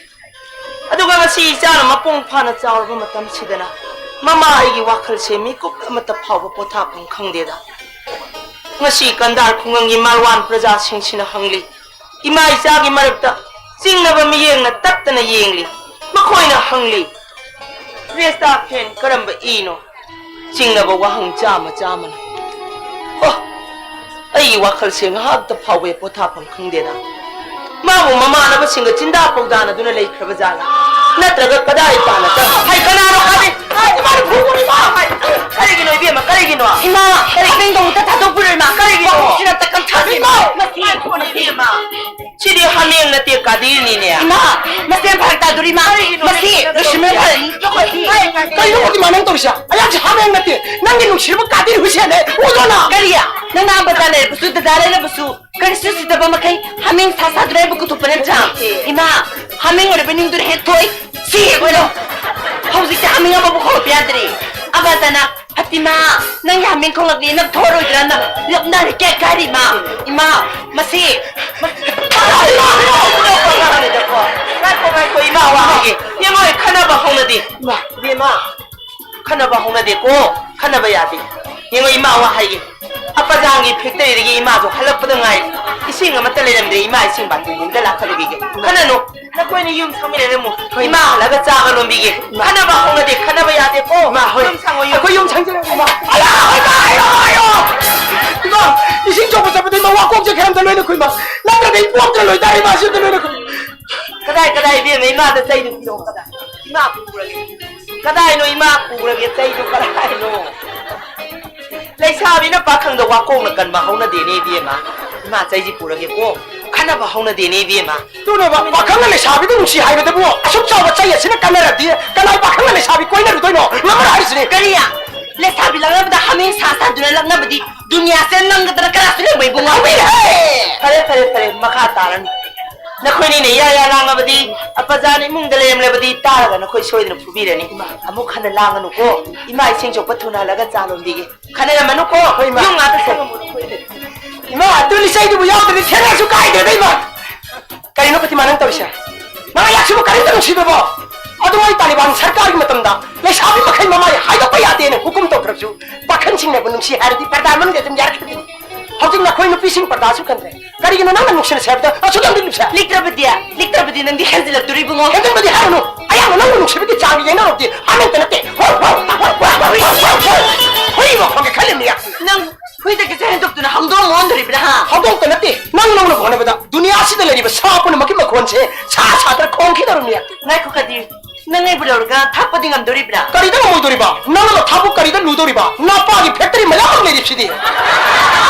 ꯑꯗꯨꯒ ꯉꯁꯤ ꯏꯆꯥꯅ ꯃꯄꯨꯡ ꯐꯥꯅ ꯆꯥꯎꯔꯕ ꯃꯇꯝꯁꯤꯗꯅ ꯃꯃꯥ ꯑꯩꯒꯤ ꯋꯥꯈꯜꯁꯦ ꯃꯤꯀꯨꯞ ꯑꯃꯠꯇ ꯐꯥꯎꯕ ꯄꯣꯊꯥꯐꯝ ꯈꯪꯗꯦꯗ꯫ ꯉꯁꯤ ꯀꯟꯗꯥꯔ ꯈꯨꯡꯒꯪꯒꯤ ꯃꯥꯜꯋꯥꯟ ꯄ꯭ꯔꯖꯥꯁꯤꯡꯁꯤꯅ ꯍꯪꯂꯤ, ꯏꯃꯥ ꯏꯆꯥꯒꯤ ꯃꯔꯛꯇ ꯆꯤꯡꯅꯕ ꯃꯤꯠꯌꯦꯡꯅ ꯇꯠꯇꯅ ꯌꯦꯡꯂꯤ꯫ ꯃꯈꯣꯏꯅ ꯍꯪꯂꯤ, "ꯔꯦꯁꯇꯥ ꯐꯦꯟ ꯀꯔꯝꯕ ꯏꯅꯣ?" ꯆꯤꯡꯅꯕ ꯋꯥꯍꯪ ꯆꯥꯝꯃ ꯆꯥꯝꯃꯅ꯫ ꯑꯣ, ꯑꯩꯒꯤ ꯋꯥꯈꯜꯁꯦ ꯉꯥꯏꯍꯥꯛꯇ ꯐꯥꯎꯕ ꯄꯣꯊꯥꯐꯝ ꯈꯪꯗꯦꯗ꯫ ꯃꯥꯕꯨ ꯃꯃꯥꯟꯅꯕꯁꯤꯡꯒ ꯆꯤꯟꯗꯥ ꯄꯧꯗꯥꯅꯗꯨꯅ ꯂꯩꯈ꯭ꯔꯕ ꯖꯥꯠꯂꯥ? ꯅꯠꯇ꯭ꯔꯒ ꯀꯗꯥꯏ ꯇꯥꯅ ꯆꯠ-, ꯍꯥꯏ, ꯀꯅꯥꯅꯣ ꯈꯪꯗꯦ꯫ ꯍꯥꯏ, ꯏꯃꯥꯅ ꯐꯨꯕꯅꯤ, ꯏꯃꯥ! ꯍꯥꯏ, ꯀꯔꯤꯒꯤꯅꯣ, ꯏꯕꯦꯝꯃ, ꯀꯔꯤꯒꯤꯅꯣ? ꯏꯃꯥ, ꯀꯔꯤꯒꯤꯅꯣ? ꯍꯥꯃꯦꯡꯗꯣ ꯑꯃꯨꯛꯇ ꯊꯥꯗꯣꯛꯄꯤꯔꯣ, ꯏꯃꯥ꯫ ꯀꯔꯤꯒꯤꯅꯣ? ꯃꯈꯣꯡꯁꯤꯅ ꯑꯝꯇ ꯀꯛꯊꯠꯂꯣ, ꯏꯃꯥ! ꯃꯁꯤ ꯉꯥꯏꯈꯣꯅꯦ, ꯏꯕꯦꯝꯃ꯫ ꯁꯤꯗꯤ ꯍꯥꯃꯦꯡ ꯅꯠꯇꯦ, ꯀꯥꯗꯤꯔꯅꯤꯅꯦ꯫ ꯏꯃꯥ, ꯃꯁꯤ ꯌꯥꯝ ꯐꯔꯛ ꯇꯥꯗꯣꯔꯤ, ꯏꯃꯥ꯫ ꯀꯔꯤꯒꯤꯅꯣ? ꯃꯁꯤ ꯂꯣꯏꯁꯤꯟꯕꯅ ꯐꯔꯅꯤ꯫ ꯇꯣꯛꯈꯣꯁꯤ꯫ ꯍꯥꯏ, ꯀꯩꯅꯣ ꯐꯥꯇꯤꯃꯥ ꯅꯪ ꯇꯧꯔꯤꯁꯦ? ꯑꯩꯍꯥꯛꯁꯦ ꯍꯥꯃꯦꯡ ꯅꯠꯇꯦ, ꯅꯪꯒꯤ ꯅꯨꯡꯁꯤꯔꯕ ꯀꯥꯗꯤꯔ ꯍꯨꯏꯁꯦꯟꯅꯦ, ꯎꯗ꯭ꯔꯣ ꯅꯪ? ꯀꯔꯤ? ꯅꯪꯅ ꯑꯝꯕꯇꯥ ꯂꯩꯔꯕꯁꯨ, ꯗꯗꯥ ꯂꯩꯔꯕꯁꯨ, ꯀꯔꯤꯁꯨ ꯎꯁꯤꯠꯇꯕ ꯃꯈꯩ ꯍꯥꯃꯦꯡ ꯁꯥ ꯁꯥꯗꯨꯅ ꯑꯩꯕꯨ ꯀꯧꯊꯣꯛꯄ ꯅꯠꯇ꯭ꯔꯥ? ꯏꯃꯥ, ꯍꯥꯃꯦꯡ ꯑꯣꯏꯔꯕ ꯅꯤꯡꯗꯨꯅ ꯍꯦꯛ ꯊꯣꯛꯏ꯫ ꯁꯤ ꯍꯦꯛ ꯑꯣꯏꯔꯣ꯫ ꯍꯧꯖꯤꯛꯇꯤ ꯍꯥꯃꯦꯡ ꯑꯃꯕꯨ ꯀꯧꯔꯛꯄ ꯌꯥꯗ꯭ꯔꯦ꯫ ꯑꯕꯥꯇꯅ, ꯐꯥꯇꯤꯃꯥ, ꯅꯪꯒꯤ ꯍꯥꯃꯦꯡ ꯈꯣꯡꯂꯛꯂꯦꯅ ꯊꯣꯛꯑꯔꯣꯏꯗ꯭ꯔꯥ ꯅꯪ? ꯂꯞꯅꯔꯦ ꯀꯦꯛ ꯀꯥꯏꯔꯤ, ꯏꯃꯥ꯫ ꯏꯃꯥ, ꯃꯁꯤ, ꯃꯁꯤ ꯉꯥꯏꯈꯣ, ꯉꯥꯏꯈꯣ, ꯏꯃꯥ ꯋꯥ ꯍꯥꯏꯒꯦ꯫ ꯌꯦꯡꯉꯣ, ꯈꯟꯅꯕ ꯍꯧꯅꯗꯦ꯫ ꯏꯃꯥ, ꯏꯕꯦꯝꯃ, ꯈꯟꯅꯕ ꯍꯧꯅꯗꯦꯀꯣ, ꯈꯟꯅꯕ ꯌꯥꯗꯦ꯫ ꯌꯦꯡꯉꯣ, ꯏꯃꯥ ꯋꯥ ꯍꯥꯏꯒꯦ꯫ ꯑꯄꯖꯥꯡꯒꯤ ꯐꯦꯛꯇꯔꯤꯗꯒꯤ ꯏꯃꯥꯁꯨ ꯍꯜꯂꯛꯄꯗ ꯉꯥꯏꯔꯤ꯫ ꯏꯁꯤꯡ ꯑꯃꯠꯇ ꯂꯩꯔꯝꯗꯦ, ꯏꯃꯥ ꯏꯁꯤꯡ ꯕꯥꯇꯤꯟ ꯌꯨꯝꯗ ꯂꯥꯛꯀꯗꯕꯤꯒꯦ꯫ ꯈꯟꯅꯅꯨ, ꯅꯈꯣꯏꯅ ꯌꯨꯝ ꯁꯪꯃꯤꯟꯅꯔꯝꯃꯨ꯫ ꯏꯃꯥ ꯍꯜꯂꯒ ꯆꯥꯒ ꯂꯣꯟꯕꯤꯒꯦ꯫ ꯈꯟꯅꯕ ꯍꯧꯅꯗꯦ, ꯈꯟꯅꯕ ꯌꯥꯗꯦꯀꯣ꯫ ꯏꯃꯥ ꯍꯣꯏ꯫ ꯌꯨꯝ ꯁꯪꯉꯣ, ꯌꯨꯝ꯫ ꯑꯩꯈꯣꯏ ꯌꯨꯝ ꯁꯪꯖꯔꯒꯦ, ꯏꯃꯥ꯫ ꯑꯌꯥ, ꯏꯃꯥ, ꯑꯌꯣ, ꯑꯌꯣ꯫ ꯏꯃꯥ, ꯏꯁꯤꯡ ꯆꯣꯛꯄ ꯆꯠꯄꯗ ꯏꯃꯥ ꯋꯥꯀꯣꯛꯁꯦ ꯈꯔ ꯑꯝꯇ ꯂꯣꯏꯅ ꯈꯨꯏ, ꯏꯃꯥ꯫ ꯅꯠꯇ꯭ꯔꯗꯤ ꯑꯩ ꯄꯣꯛꯇ꯭ꯔ ꯂꯣꯏꯇꯥꯔꯦ, ꯏꯃꯥ, ꯁꯤ ꯑꯝꯇ ꯂꯣꯏꯅ ꯈꯨꯏ꯫ ꯀꯗꯥꯏ, ꯀꯗꯥꯏ, ꯏꯕꯦꯝꯃ, ꯏꯃꯥꯗ ꯆꯩꯗꯨ ꯄꯤꯔꯛꯑꯣ, ꯀꯗꯥꯏ? ꯏꯃꯥ ꯄꯨꯈ꯭ꯔꯒꯦ꯫ ꯀꯗꯥꯏꯅꯣ ꯏꯃꯥ ꯄꯨꯈ꯭ꯔꯒꯦ, ꯆꯩꯗꯨ ꯀꯗꯥꯏꯅꯣ? ꯂꯩꯁꯥꯕꯤꯅ ꯄꯥꯈꯪꯗ ꯋꯥꯀꯣꯛꯅ ꯀꯟꯕ ꯍꯧꯅꯗꯦꯅꯦ ꯏꯕꯦꯝꯃ꯫ ꯏꯃꯥ ꯆꯩꯁꯤ ꯄꯨꯔꯒꯦꯀꯣ꯫ ꯈꯟꯅꯕ ꯍꯧꯅꯗꯦꯅꯦ ꯏꯕꯦꯝꯃ꯫ ꯑꯗꯨꯅꯦꯕ, ꯄꯥꯈꯪꯅ ꯂꯩꯁꯥꯕꯤꯗ ꯅꯨꯡꯁꯤ ꯍꯥꯏꯕꯗꯕꯨ ꯑꯁꯨꯛ ꯆꯥꯎꯕ ꯆꯩ ꯑꯁꯤꯅ ꯀꯟꯅꯔꯗꯤ ꯀꯅꯥꯏ ꯄꯥꯈꯪꯅ ꯂꯩꯁꯥꯕꯤ ꯀꯣꯏꯅꯔꯨꯗꯣꯏꯅꯣ? ꯉꯝꯃꯔꯣꯏ ꯍꯥꯏꯔꯤꯁꯤꯅꯦ꯫ ꯀꯔꯤ? ꯂꯩꯁꯥꯕꯤ ꯂꯛꯅꯕꯗ ꯍꯥꯃꯦꯡ ꯁꯥ ꯁꯥꯗꯨꯅ ꯂꯛꯅꯕꯗꯤ ꯗꯨꯅꯤꯌꯥꯁꯦ ꯅꯪꯒꯗꯅ ꯀꯅꯥꯁꯨ ꯂꯩꯔꯝꯃꯣꯏ ꯏꯕꯨꯡꯉꯣ꯫ ꯍꯦ! ꯐꯔꯦ, ꯐꯔꯦ, ꯐꯔꯦ, ꯃꯈꯥ ꯇꯥꯔꯅꯨ꯫ ꯅꯈꯣꯏꯅꯤꯅ ꯏꯌꯥ ꯏꯌꯥ ꯂꯥꯡꯉꯕꯗꯤ, ꯑꯄꯖꯥꯅ ꯏꯃꯨꯡꯗ ꯂꯩꯔꯝꯂꯕꯗꯤ ꯇꯥꯔꯒ ꯅꯈꯣꯏ ꯁꯣꯏꯗꯅ ꯐꯨꯕꯤꯔꯅꯤ꯫ ꯏꯃꯥ, ꯑꯃꯨꯛ ꯍꯟꯅ ꯂꯥꯡꯒꯅꯨꯀꯣ꯫ ꯏꯃꯥ ꯏꯁꯤꯡ ꯆꯣꯛꯄ ꯊꯨꯅ ꯍꯜꯂꯒ ꯆꯥ ꯂꯣꯟꯕꯤꯒꯦ꯫ ꯈꯟꯅꯔꯝꯃꯅꯨꯀꯣ꯫ ꯍꯣꯏ, ꯏꯃꯥ꯫ ꯌꯨꯝ ꯉꯥꯛꯇ ꯁꯪꯉꯝꯃꯣ ꯅꯈꯣꯏꯗꯤ꯫ ꯏꯃꯥ, ꯑꯗꯨ ꯂꯤꯆꯩꯗꯨꯕꯨ ꯌꯥꯎꯗ꯭ꯔꯗꯤ ꯊꯦꯡꯉꯁꯨ ꯀꯥꯏꯗ꯭ꯔꯦꯗ, ꯏꯃꯥ꯫ ꯀꯔꯤꯅꯣ ꯐꯥꯇꯤꯃꯥ ꯅꯪ ꯇꯧꯔꯤꯁꯦ? ꯅꯪ ꯑꯩꯍꯥꯛꯁꯤꯕꯨ ꯀꯔꯤꯝꯇ ꯅꯨꯡꯁꯤꯗꯕꯣ? ꯑꯗꯨ ꯑꯩ ꯇꯥꯂꯤꯕꯥꯟ ꯁꯔꯀꯥꯔꯒꯤ ꯃꯇꯝꯗ ꯂꯩꯁꯥꯕꯤ ꯃꯈꯩ ꯃꯃꯥꯏ ꯍꯥꯏꯗꯣꯛꯄ ꯌꯥꯗꯦꯅ ꯍꯨꯀꯨꯝ ꯇꯧꯈ꯭ꯔꯕꯁꯨ, ꯄꯥꯈꯪꯁꯤꯡꯅꯕꯨ ꯅꯨꯡꯁꯤ ꯍꯥꯏꯔꯗꯤ ꯄꯔꯗꯥ ꯃꯅꯨꯡꯗ ꯑꯗꯨꯝ ꯌꯥꯔꯛꯈꯤꯕꯅꯤ꯫ ꯍꯧꯖꯤꯛ ꯅꯈꯣꯏ ꯅꯨꯄꯤꯁꯤꯡ ꯄꯔꯗꯥꯁꯨ ꯈꯟꯗ꯭ꯔꯦ꯫ ꯀꯔꯤꯒꯤꯅꯣ ꯅꯪꯅ ꯅꯨꯡꯁꯤꯅꯁꯦ ꯍꯥꯏꯕꯗ ꯑꯁꯨꯛ ꯌꯥꯝ ꯂꯤꯛꯂꯤꯕꯁꯦ? ꯂꯤꯛꯇ꯭ꯔꯕꯗꯤ, ꯂꯤꯛꯇ꯭ꯔꯕꯗꯤ ꯅꯪꯗꯤ ꯍꯦꯟꯖꯤꯜꯂꯛꯇꯣꯔꯤ ꯏꯕꯨꯡꯉꯣ꯫ ꯍꯦꯟꯖꯤꯟꯕꯗꯤ ꯍꯥꯏꯔꯨꯅꯨ꯫ ꯑꯩꯍꯥꯛꯅ ꯅꯪꯕꯨ ꯅꯨꯡꯁꯤꯕꯒꯤ ꯆꯥꯡꯒ ꯌꯦꯡꯅꯔꯨꯔꯕꯗꯤ ꯑꯃꯠꯇ ꯅꯠꯇꯦ꯫ ꯍꯨꯏ ꯃꯈꯣꯟꯒ ꯈꯜꯂꯤꯕꯅꯤ꯫ ꯅꯪ ꯍꯨꯏꯗꯒꯤꯁꯨ ꯍꯦꯟꯗꯣꯛꯇꯨꯅ ꯍꯧꯗꯣꯡ ꯑꯣꯟꯗꯣꯔꯤꯕ꯭ꯔꯥ, ꯍꯥ? ꯍꯧꯗꯣꯡꯇ ꯅꯠꯇꯦ, ꯅꯪ ꯂꯧꯅꯕ ꯍꯣꯠꯅꯕꯗ ꯗꯨꯅꯤꯌꯥ ꯁꯤꯗ ꯂꯩꯔꯤꯕ ꯁꯥ ꯄꯨꯝꯅꯃꯛꯀꯤ ꯃꯈꯣꯟꯁꯦ ꯁꯥ ꯁꯥꯗꯅ ꯈꯣꯡꯈꯤꯗꯧꯔꯕꯅꯤ꯫ ꯉꯥꯏꯈꯣ ꯀꯗꯤꯔ, ꯅꯪ ꯑꯩꯕꯨ ꯂꯧꯔꯒ ꯊꯥꯛꯄꯗꯤ ꯉꯝꯗꯣꯔꯤꯕ꯭ꯔꯥ? ꯀꯔꯤꯗ ꯉꯝꯃꯣꯏꯗꯣꯔꯤꯕ? ꯅꯪꯅ ꯊꯥꯛꯄꯨ ꯀꯔꯤꯗ ꯂꯨꯗꯣꯔꯤꯕ? ꯅꯄꯥꯒꯤ ꯐꯦꯛꯇꯔꯤ ꯃꯌꯥꯝ ꯑꯃ ꯂꯩꯔꯤꯕꯁꯤꯗꯤ꯫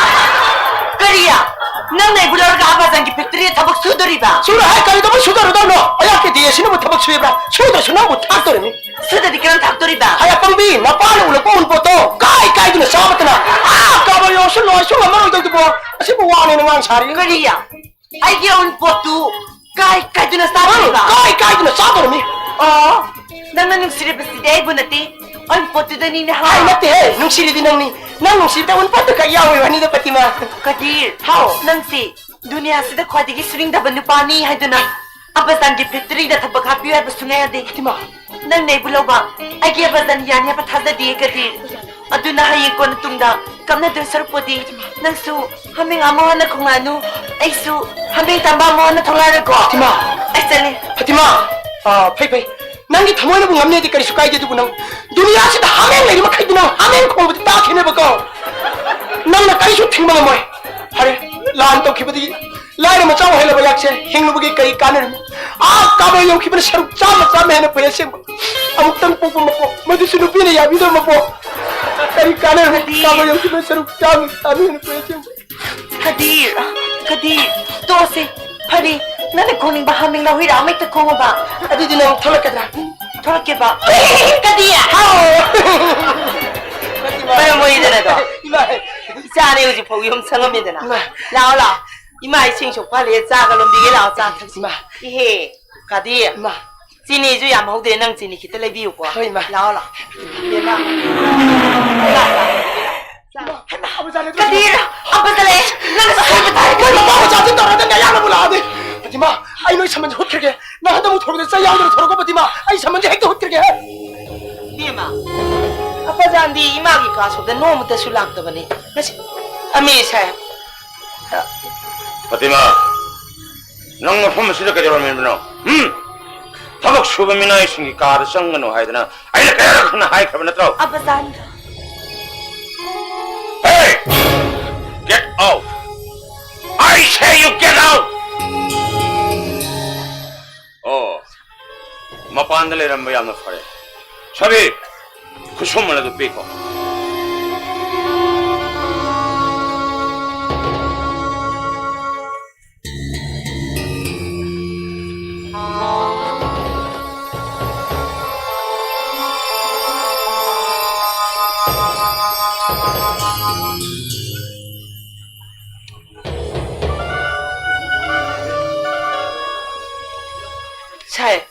ꯀꯔꯤ? ꯅꯪꯅ ꯑꯩꯕꯨ ꯂꯧꯔꯒ ꯑꯕꯥꯖꯥꯟꯒꯤ ꯐꯦꯛꯇꯔꯤꯗ ꯊꯕꯛ ꯁꯨꯗꯣꯔꯤꯕ? ꯁꯨꯔꯣꯏ ꯍꯥꯏ, ꯀꯔꯤꯗꯧꯕꯩ ꯁꯨꯗꯣꯔꯤꯗꯧꯅꯣ? ꯑꯩꯍꯥꯛꯀꯤ ꯗꯤ ꯑꯦ ꯁꯤꯅꯕꯨ ꯊꯕꯛ ꯁꯨꯏꯕ꯭ꯔꯥ? ꯁꯨꯗ꯭ꯔꯁꯨ ꯅꯪꯕꯨ ꯊꯥꯛꯇꯣꯔꯤꯕꯅꯤ꯫ ꯁꯨꯗꯗꯤ ꯀꯔꯝ ꯊꯥꯛꯇꯣꯔꯤꯕ? ꯍꯥꯏ ꯑꯄꯪꯕꯤ, ꯅꯄꯥꯅ ꯎꯔꯛꯄ ꯎꯟꯄꯣꯠꯇꯣ ꯀꯥꯏ ꯀꯥꯏꯗꯨꯅ ꯆꯥꯕꯇꯅ ꯑꯥ ꯀꯥꯕ ꯌꯧꯁꯨ ꯂꯣꯏꯁꯨ ꯉꯝꯃꯔꯣꯏꯗꯧꯗꯨꯕꯣ꯫ ꯑꯁꯤꯕꯨ ꯋꯥꯅꯦꯅ ꯉꯥꯡ ꯁꯥꯔꯤ꯫ ꯀꯔꯤ? ꯑꯩꯒꯤ ꯑꯎꯟꯄꯣꯠꯇꯨ ꯀꯥꯏ ꯀꯥꯏꯗꯨꯅ ꯆꯥꯗꯣꯔꯤꯕ? ꯀꯥꯏ ꯀꯥꯏꯗꯨꯅ ꯆꯥꯗꯣꯔꯤꯃꯤ꯫ ꯑꯣ, ꯅꯪꯅ ꯅꯨꯡꯁꯤꯔꯤꯕꯁꯤꯗꯤ ꯑꯩꯕꯨ ꯅꯠꯇꯦ, ꯑꯎꯟꯄꯣꯠꯇꯨꯗꯅꯤꯅꯦ, ꯍꯥ? ꯑꯩ ꯅꯠꯇꯦꯍꯦ, ꯅꯨꯡꯁꯤꯔꯤꯗꯤ ꯅꯪꯅꯤ꯫ ꯅꯪ ꯅꯨꯡꯁꯤꯕꯗ ꯑꯎꯟꯄꯣꯠꯇꯨ ꯈꯛ ꯌꯥꯎꯋꯦ ꯋꯥꯅꯤꯗ, ꯄꯇꯤꯃꯥ꯫ ꯀꯗꯤꯔ, ꯍꯥꯎ꯫ ꯅꯪꯁꯤ ꯗꯨꯅꯤꯌꯥꯁꯤꯗ ꯈ꯭ꯋꯥꯏꯗꯒꯤ ꯁꯨꯅꯤꯡꯗꯕ ꯅꯨꯄꯥꯅꯤ ꯍꯥꯏꯗꯨꯅ ꯑꯕꯥꯖꯥꯟꯒꯤ ꯐꯦꯛꯇꯔꯤꯗ ꯊꯕꯛ ꯍꯥꯞꯄꯤꯌꯨ ꯍꯥꯏꯕ ꯁꯨꯡꯌꯥ ꯌꯥꯗꯦ꯫ ꯄꯇꯤꯃꯥ꯫ ꯅꯪꯅ ꯑꯩꯕꯨ ꯂꯧꯕ ꯑꯩꯒꯤ ꯑꯕꯥꯖꯥꯟ ꯌꯥꯅꯤ ꯍꯥꯏꯕ ꯊꯥꯖꯗꯤꯌꯦ, ꯀꯗꯤꯔ꯫ ꯑꯗꯨꯅ ꯍꯌꯦꯡ ꯀꯣꯟꯅ ꯇꯨꯡꯗ ꯀꯞꯅꯗꯣꯏ ꯁꯔꯨꯛꯄꯨꯗꯤ ꯅꯪꯁꯨ ꯍꯥꯃꯦꯡ ꯑꯃ ꯍꯥꯟꯅ ꯈꯣꯡꯂꯛꯑꯅꯨ, ꯑꯩꯁꯨ ꯍꯥꯃꯦꯡ ꯇꯝꯕ ꯑꯃ ꯍꯥꯟꯅ ꯊꯣꯛꯂꯛꯑꯔꯣꯏꯀꯣ꯫ ꯐꯥꯇꯤꯃꯥ! ꯑꯩ ꯆꯠꯂꯦ꯫ ꯐꯥꯇꯤꯃꯥ! ꯑꯥ, ꯐꯩ, ꯐꯩ꯫ ꯅꯪꯒꯤ ꯊꯃꯣꯏꯅꯕꯨ ꯉꯝꯅꯦꯗꯤ ꯀꯔꯤꯁꯨ ꯀꯥꯏꯗꯦ, ꯑꯗꯨꯕꯨ ꯅꯪ ꯗꯨꯅꯤꯌꯥꯁꯤꯗ ꯍꯥꯃꯦꯡ ꯂꯩꯔꯤ ꯃꯈꯩꯗꯨ ꯅꯪ ꯍꯥꯃꯦꯡ ꯈꯣꯡꯕꯗꯤ ꯇꯥꯈꯤꯅꯦꯕꯀꯣ꯫ ꯅꯪꯅ ꯀꯔꯤꯁꯨ ꯊꯤꯡꯕ ꯉꯝꯃꯣꯏ꯫ ꯐꯔꯦ, ꯂꯥꯟ ꯇꯧꯈꯤꯕꯗꯒꯤ ꯂꯥꯏꯔ ꯃꯆꯥ ꯑꯣꯏꯍꯜꯂꯕ ꯑꯩꯍꯥꯛꯁꯦ ꯍꯤꯡꯂꯨꯕꯒꯤ ꯀꯔꯤ ꯀꯥꯟꯅꯔꯤꯕꯅꯣ? ꯑꯥ ꯀꯥꯕ ꯌꯧꯈꯤꯕꯅ ꯁꯔꯨꯛ ꯆꯥꯝꯃ ꯆꯥꯝꯃ ꯍꯦꯟꯅ ꯐꯩ ꯑꯁꯦꯡꯕ꯫ ꯑꯃꯨꯛꯇꯪ ꯄꯣꯛꯄ ꯃꯄꯣꯛ, ꯃꯗꯨꯁꯨ ꯅꯨꯄꯤꯅ ꯌꯥꯕꯤꯗꯕ ꯃꯄꯣꯛ꯫ ꯀꯔꯤ ꯀꯥꯟꯅꯔꯤꯕ? ꯀꯗꯤꯔ꯫ ꯀꯥꯕ ꯌꯧꯈꯤꯕꯅ ꯁꯔꯨꯛ ꯆꯥꯝꯃ ꯆꯥꯝꯃ ꯍꯦꯟꯅ ꯐꯩ ꯑꯁꯦꯡꯕ꯫ ꯀꯗꯤꯔ, ꯀꯗꯤꯔ, ꯇꯣꯛꯑꯁꯤ꯫ ꯐꯔꯦ, ꯅꯪꯅ ꯈꯣꯡꯅꯤꯡꯕ ꯍꯥꯃꯦꯡ ꯂꯧꯍꯨꯏꯔ ꯑꯃ ꯍꯦꯛꯇ ꯈꯣꯡꯉꯣꯕ꯫ ꯑꯗꯨꯗꯤ ꯅꯪ ꯊꯣꯛꯂꯛꯀꯗ꯭ꯔꯥ? ꯊꯣꯛꯂꯛꯀꯦꯕ꯫ ꯀꯗꯤꯔ! ꯍꯥꯎ! ꯃꯔꯝ ꯃꯣꯛꯏꯗꯅꯗꯣ꯫ ꯏꯃꯥ! ꯏꯆꯥꯅꯦ ꯍꯧꯖꯤꯛ ꯐꯥꯎ ꯌꯨꯝ ꯁꯪꯉꯝꯃꯦꯗꯅ꯫ ꯏꯃꯥ! ꯂꯥꯛꯑꯣ, ꯂꯥꯛꯑꯣ꯫ ꯏꯃꯥ, ꯏꯁꯤꯡ ꯁꯣꯛꯄ ꯍꯜꯂꯛꯑꯦ, ꯆꯥꯒ ꯂꯣꯟꯕꯤꯒꯦ ꯂꯥꯛꯑꯣ, ꯆꯥ ꯊꯛꯁꯤ꯫ ꯏꯃꯥ! ꯏꯍꯦ, ꯀꯗꯤꯔ꯫ ꯏꯃꯥ! ꯆꯤꯅꯤꯁꯨ ꯌꯥꯝ ꯍꯧꯗꯦ, ꯅꯪ ꯆꯤꯅꯤ ꯈꯤꯇ ꯂꯩꯕꯤꯌꯨꯀꯣ꯫ ꯍꯣꯏ, ꯏꯃꯥ꯫ ꯂꯥꯛꯑꯣ, ꯂꯥꯛꯑꯣ꯫ ꯏꯕꯦꯝꯃ꯫ ꯂꯥꯛꯑꯣ, ꯂꯥꯛꯑꯣ꯫ ꯀꯗꯤꯔ! ꯑꯕꯥꯖꯥꯟ! ꯅꯪ ꯁꯣꯏꯕ ꯇꯥꯔꯦ꯫ ꯀꯗꯤꯔ! ꯃꯣꯏ ꯃꯄꯥ ꯃꯆꯥꯁꯤ ꯇꯧꯔꯒ ꯅꯌꯥꯝꯅꯕꯨ ꯂꯥꯛꯑꯗꯤ꯫ ꯄꯇꯤꯃꯥ, ꯑꯩ ꯅꯣꯏ ꯁꯃꯟꯁꯦ ꯍꯨꯠꯈ꯭ꯔꯒꯦ꯫ ꯅꯪ ꯍꯟꯗꯛ ꯑꯃꯨꯛ ꯊꯣꯔꯛꯄꯗ ꯆꯩ ꯌꯥꯎꯗꯅ ꯊꯣꯔꯛꯀꯣ, ꯄꯇꯤꯃꯥ꯫ ꯑꯩ ꯁꯃꯟꯁꯦ ꯍꯦꯛꯇ ꯍꯨꯠꯈ꯭ꯔꯒꯦ꯫ ꯏꯕꯦꯝꯃ, ꯑꯕꯥꯖꯥꯟꯗꯤ ꯏꯃꯥꯒꯤ ꯀꯥ ꯁꯣꯛꯇ ꯅꯣꯡꯃꯇꯁꯨ ꯂꯥꯛꯇꯕꯅꯤ꯫ ꯉꯁꯤ ꯑꯃꯦ ꯁꯥꯏ꯫ ꯄꯇꯤꯃꯥ, ꯅꯪ ꯃꯐꯝ ꯑꯁꯤꯗ ꯀꯩꯗꯧꯔꯝꯃꯤꯕꯅꯣ? ꯎꯝ? ꯊꯕꯛ ꯁꯨꯕ ꯃꯤꯅꯥꯏꯁꯤꯡꯒꯤ ꯀꯥꯗ ꯆꯪꯒꯅꯨ ꯍꯥꯏꯗꯅ ꯑꯩꯅ ꯀꯌꯥꯔꯛ ꯍꯟꯅ ꯍꯥꯏꯈ꯭ꯔꯕ ꯅꯠꯇ꯭ꯔꯣ? ꯑꯕꯥꯖꯥꯟ! Hey! Get out! I say you get out! ꯃꯄꯥꯟꯗ ꯂꯩꯔꯝꯕ ꯌꯥꯝꯅ ꯐꯔꯦ꯫ ꯁꯥꯕꯤ, ꯈꯨꯠꯁꯨꯃꯟ ꯑꯗꯨ ꯄꯤꯈꯣ꯫ ꯁꯥꯏ,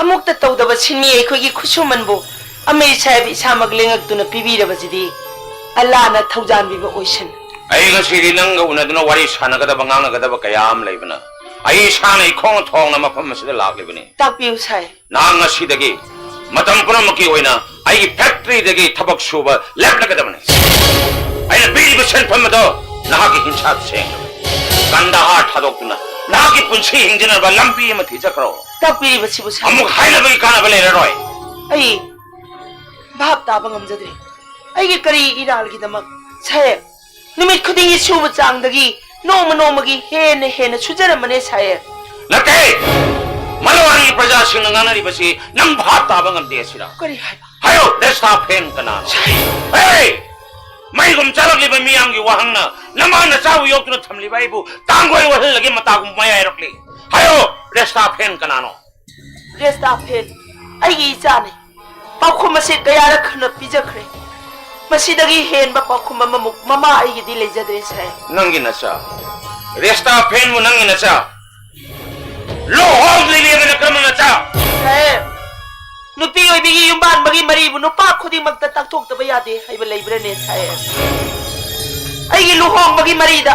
ꯑꯃꯨꯛꯇ ꯇꯧꯗꯕ ꯁꯤꯟꯃꯤ ꯑꯩꯈꯣꯏꯒꯤ ꯈꯨꯠꯁꯨꯃꯟꯕꯨ ꯑꯃꯤꯔ ꯁꯥꯍꯦꯕ ꯏꯁꯥꯃꯛ ꯂꯦꯡꯉꯛꯇꯨꯅ ꯄꯤꯕꯤꯔꯕꯁꯤꯗꯤ ꯑꯜꯂꯥꯅ ꯊꯧꯖꯥꯟꯕꯤꯕ ꯑꯣꯏꯁꯅꯨ꯫ ꯑꯩ ꯉꯁꯤꯗꯤ ꯅꯪꯒ ꯎꯅꯗꯨꯅ ꯋꯥꯔꯤ ꯁꯥꯟꯅꯒꯗꯕ, ꯉꯥꯡꯅꯒꯗꯕ ꯀꯌꯥ ꯑꯃ ꯂꯩꯕꯅ ꯑꯩ ꯏꯁꯥꯅ ꯏꯈꯣꯡ ꯊꯣꯡꯅ ꯃꯐꯝ ꯑꯁꯤꯗ ꯂꯥꯛꯂꯤꯕꯅꯤ꯫ ꯇꯥꯛꯄꯤꯌꯨ ꯁꯥꯏ꯫ ꯅꯍꯥꯛ ꯉꯁꯤꯗꯒꯤ ꯃꯇꯝ ꯄꯨꯝꯅꯃꯛꯀꯤ ꯑꯣꯏꯅ ꯑꯩꯒꯤ ꯐꯦꯛꯇꯔꯤꯗꯒꯤ ꯊꯕꯛ ꯁꯨꯕ ꯂꯦꯞꯂꯒꯗꯕꯅꯤ꯫ ꯑꯩꯅ ꯄꯤꯔꯤꯕ ꯁꯦꯟꯐꯝ ꯑꯗꯣ ꯅꯍꯥꯛꯀꯤ ꯍꯤꯡꯁꯥ ꯁꯦꯡꯅꯕ ꯀꯟꯗꯥꯍꯥꯔ ꯊꯥꯗꯣꯛꯇꯨꯅ ꯅꯍꯥꯛꯀꯤ ꯄꯨꯟꯁꯤ ꯍꯤꯡꯖꯅꯕ ꯂꯝꯕꯤ ꯑꯃ ꯊꯤꯖꯈ꯭ꯔꯣ꯫ ꯇꯥꯛꯄꯤꯔꯤꯕꯁꯤꯕꯨ ꯁꯥꯏ꯫ ꯑꯃꯨꯛ ꯍꯥꯏꯅꯕꯒꯤ ꯀꯥꯟꯅꯕ ꯂꯩꯔꯔꯣꯏ꯫ ꯑꯩ ꯚꯥꯞ ꯇꯥꯕ ꯉꯝꯖꯗ꯭ꯔꯦ꯫ ꯑꯩꯒꯤ ꯀꯔꯤ ꯏꯔꯥꯜꯒꯤꯗꯃꯛ ꯁꯥꯍꯦꯕ ꯅꯨꯃꯤꯠ ꯈꯨꯗꯤꯡꯒꯤ ꯁꯨꯕ ꯆꯥꯡꯗꯒꯤ ꯅꯣꯡꯃ ꯅꯣꯡꯃꯒꯤ ꯍꯦꯟꯅ ꯍꯦꯟꯅ ꯁꯨꯖꯔꯝꯕꯅꯦ ꯁꯥꯍꯦꯕ? ꯅꯠꯇꯦ! ꯃꯂꯋꯥꯟꯒꯤ ꯄ꯭ꯔꯖꯥꯁꯤꯡꯅ ꯉꯥꯡꯅꯔꯤꯕꯁꯤ ꯅꯪ ꯚꯥꯞ ꯇꯥꯕ ꯉꯝꯗꯦ ꯑꯁꯤꯔ? ꯀꯔꯤ ꯍꯥꯏꯕ? ꯍꯥꯏꯌꯣ, ꯔꯦꯁꯇꯥꯐꯦꯟ ꯀꯅꯥꯅꯣ? ꯁꯥꯍꯦꯕ! ꯍꯦ! ꯃꯩꯒꯨꯝ ꯆꯥꯂꯛꯂꯤꯕ ꯃꯤꯌꯥꯝꯒꯤ ꯋꯥꯍꯪꯅ ꯅꯃꯥ ꯅꯆꯥꯕꯨ ꯌꯣꯛꯇꯨꯅ ꯊꯝꯂꯤꯕ ꯑꯩꯕꯨ ꯇꯥꯡꯒꯣꯏ ꯑꯣꯏꯍꯜꯂꯒꯦ ꯃꯇꯥꯒꯨꯝ ꯃꯌꯥꯏꯔꯛꯂꯤ꯫ ꯍꯥꯏꯌꯣ, ꯔꯦꯁꯇꯥꯐꯦꯟ ꯀꯅꯥꯅꯣ? ꯔꯦꯁꯇꯥꯐꯦꯟ ꯑꯩꯒꯤ ꯏꯆꯥꯅꯤ꯫ ꯄꯥꯎꯈꯨꯝ ꯑꯁꯤ ꯀꯌꯥꯔꯛ ꯍꯟꯅ ꯄꯤꯖꯈ꯭ꯔꯦ꯫ ꯃꯁꯤꯗꯒꯤ ꯍꯦꯟꯕ ꯄꯥꯎꯈꯨꯝ ꯑꯃꯃꯨꯛ ꯃꯃꯥ ꯑꯩꯒꯤꯗꯤ ꯂꯩꯖꯗ꯭ꯔꯦ ꯁꯥꯍꯦꯕ꯫ ꯅꯪꯒꯤ ꯅꯆꯥ ꯔꯦꯁꯇꯥꯐꯦꯟꯕꯨ ꯅꯪꯒꯤ ꯅꯆꯥ ꯂꯨꯍꯣꯡꯂꯤꯕꯤ ꯑꯃꯅ ꯀꯔꯝꯕ ꯅꯆꯥ? ꯁꯥꯍꯦꯕ, ꯅꯨꯄꯤ ꯑꯣꯏꯕꯤꯒꯤ ꯌꯨꯝꯕꯥꯟꯕꯒꯤ ꯃꯔꯤꯕꯨ ꯅꯨꯄꯥ ꯈꯨꯗꯤꯡꯃꯛꯇ ꯇꯥꯛꯊꯣꯛꯇꯕ ꯌꯥꯗꯦ ꯍꯥꯏꯕ ꯂꯩꯕ꯭ꯔꯅꯦ ꯁꯥꯍꯦꯕ? ꯑꯩꯒꯤ ꯂꯨꯍꯣꯡꯕꯒꯤ ꯃꯔꯤꯗ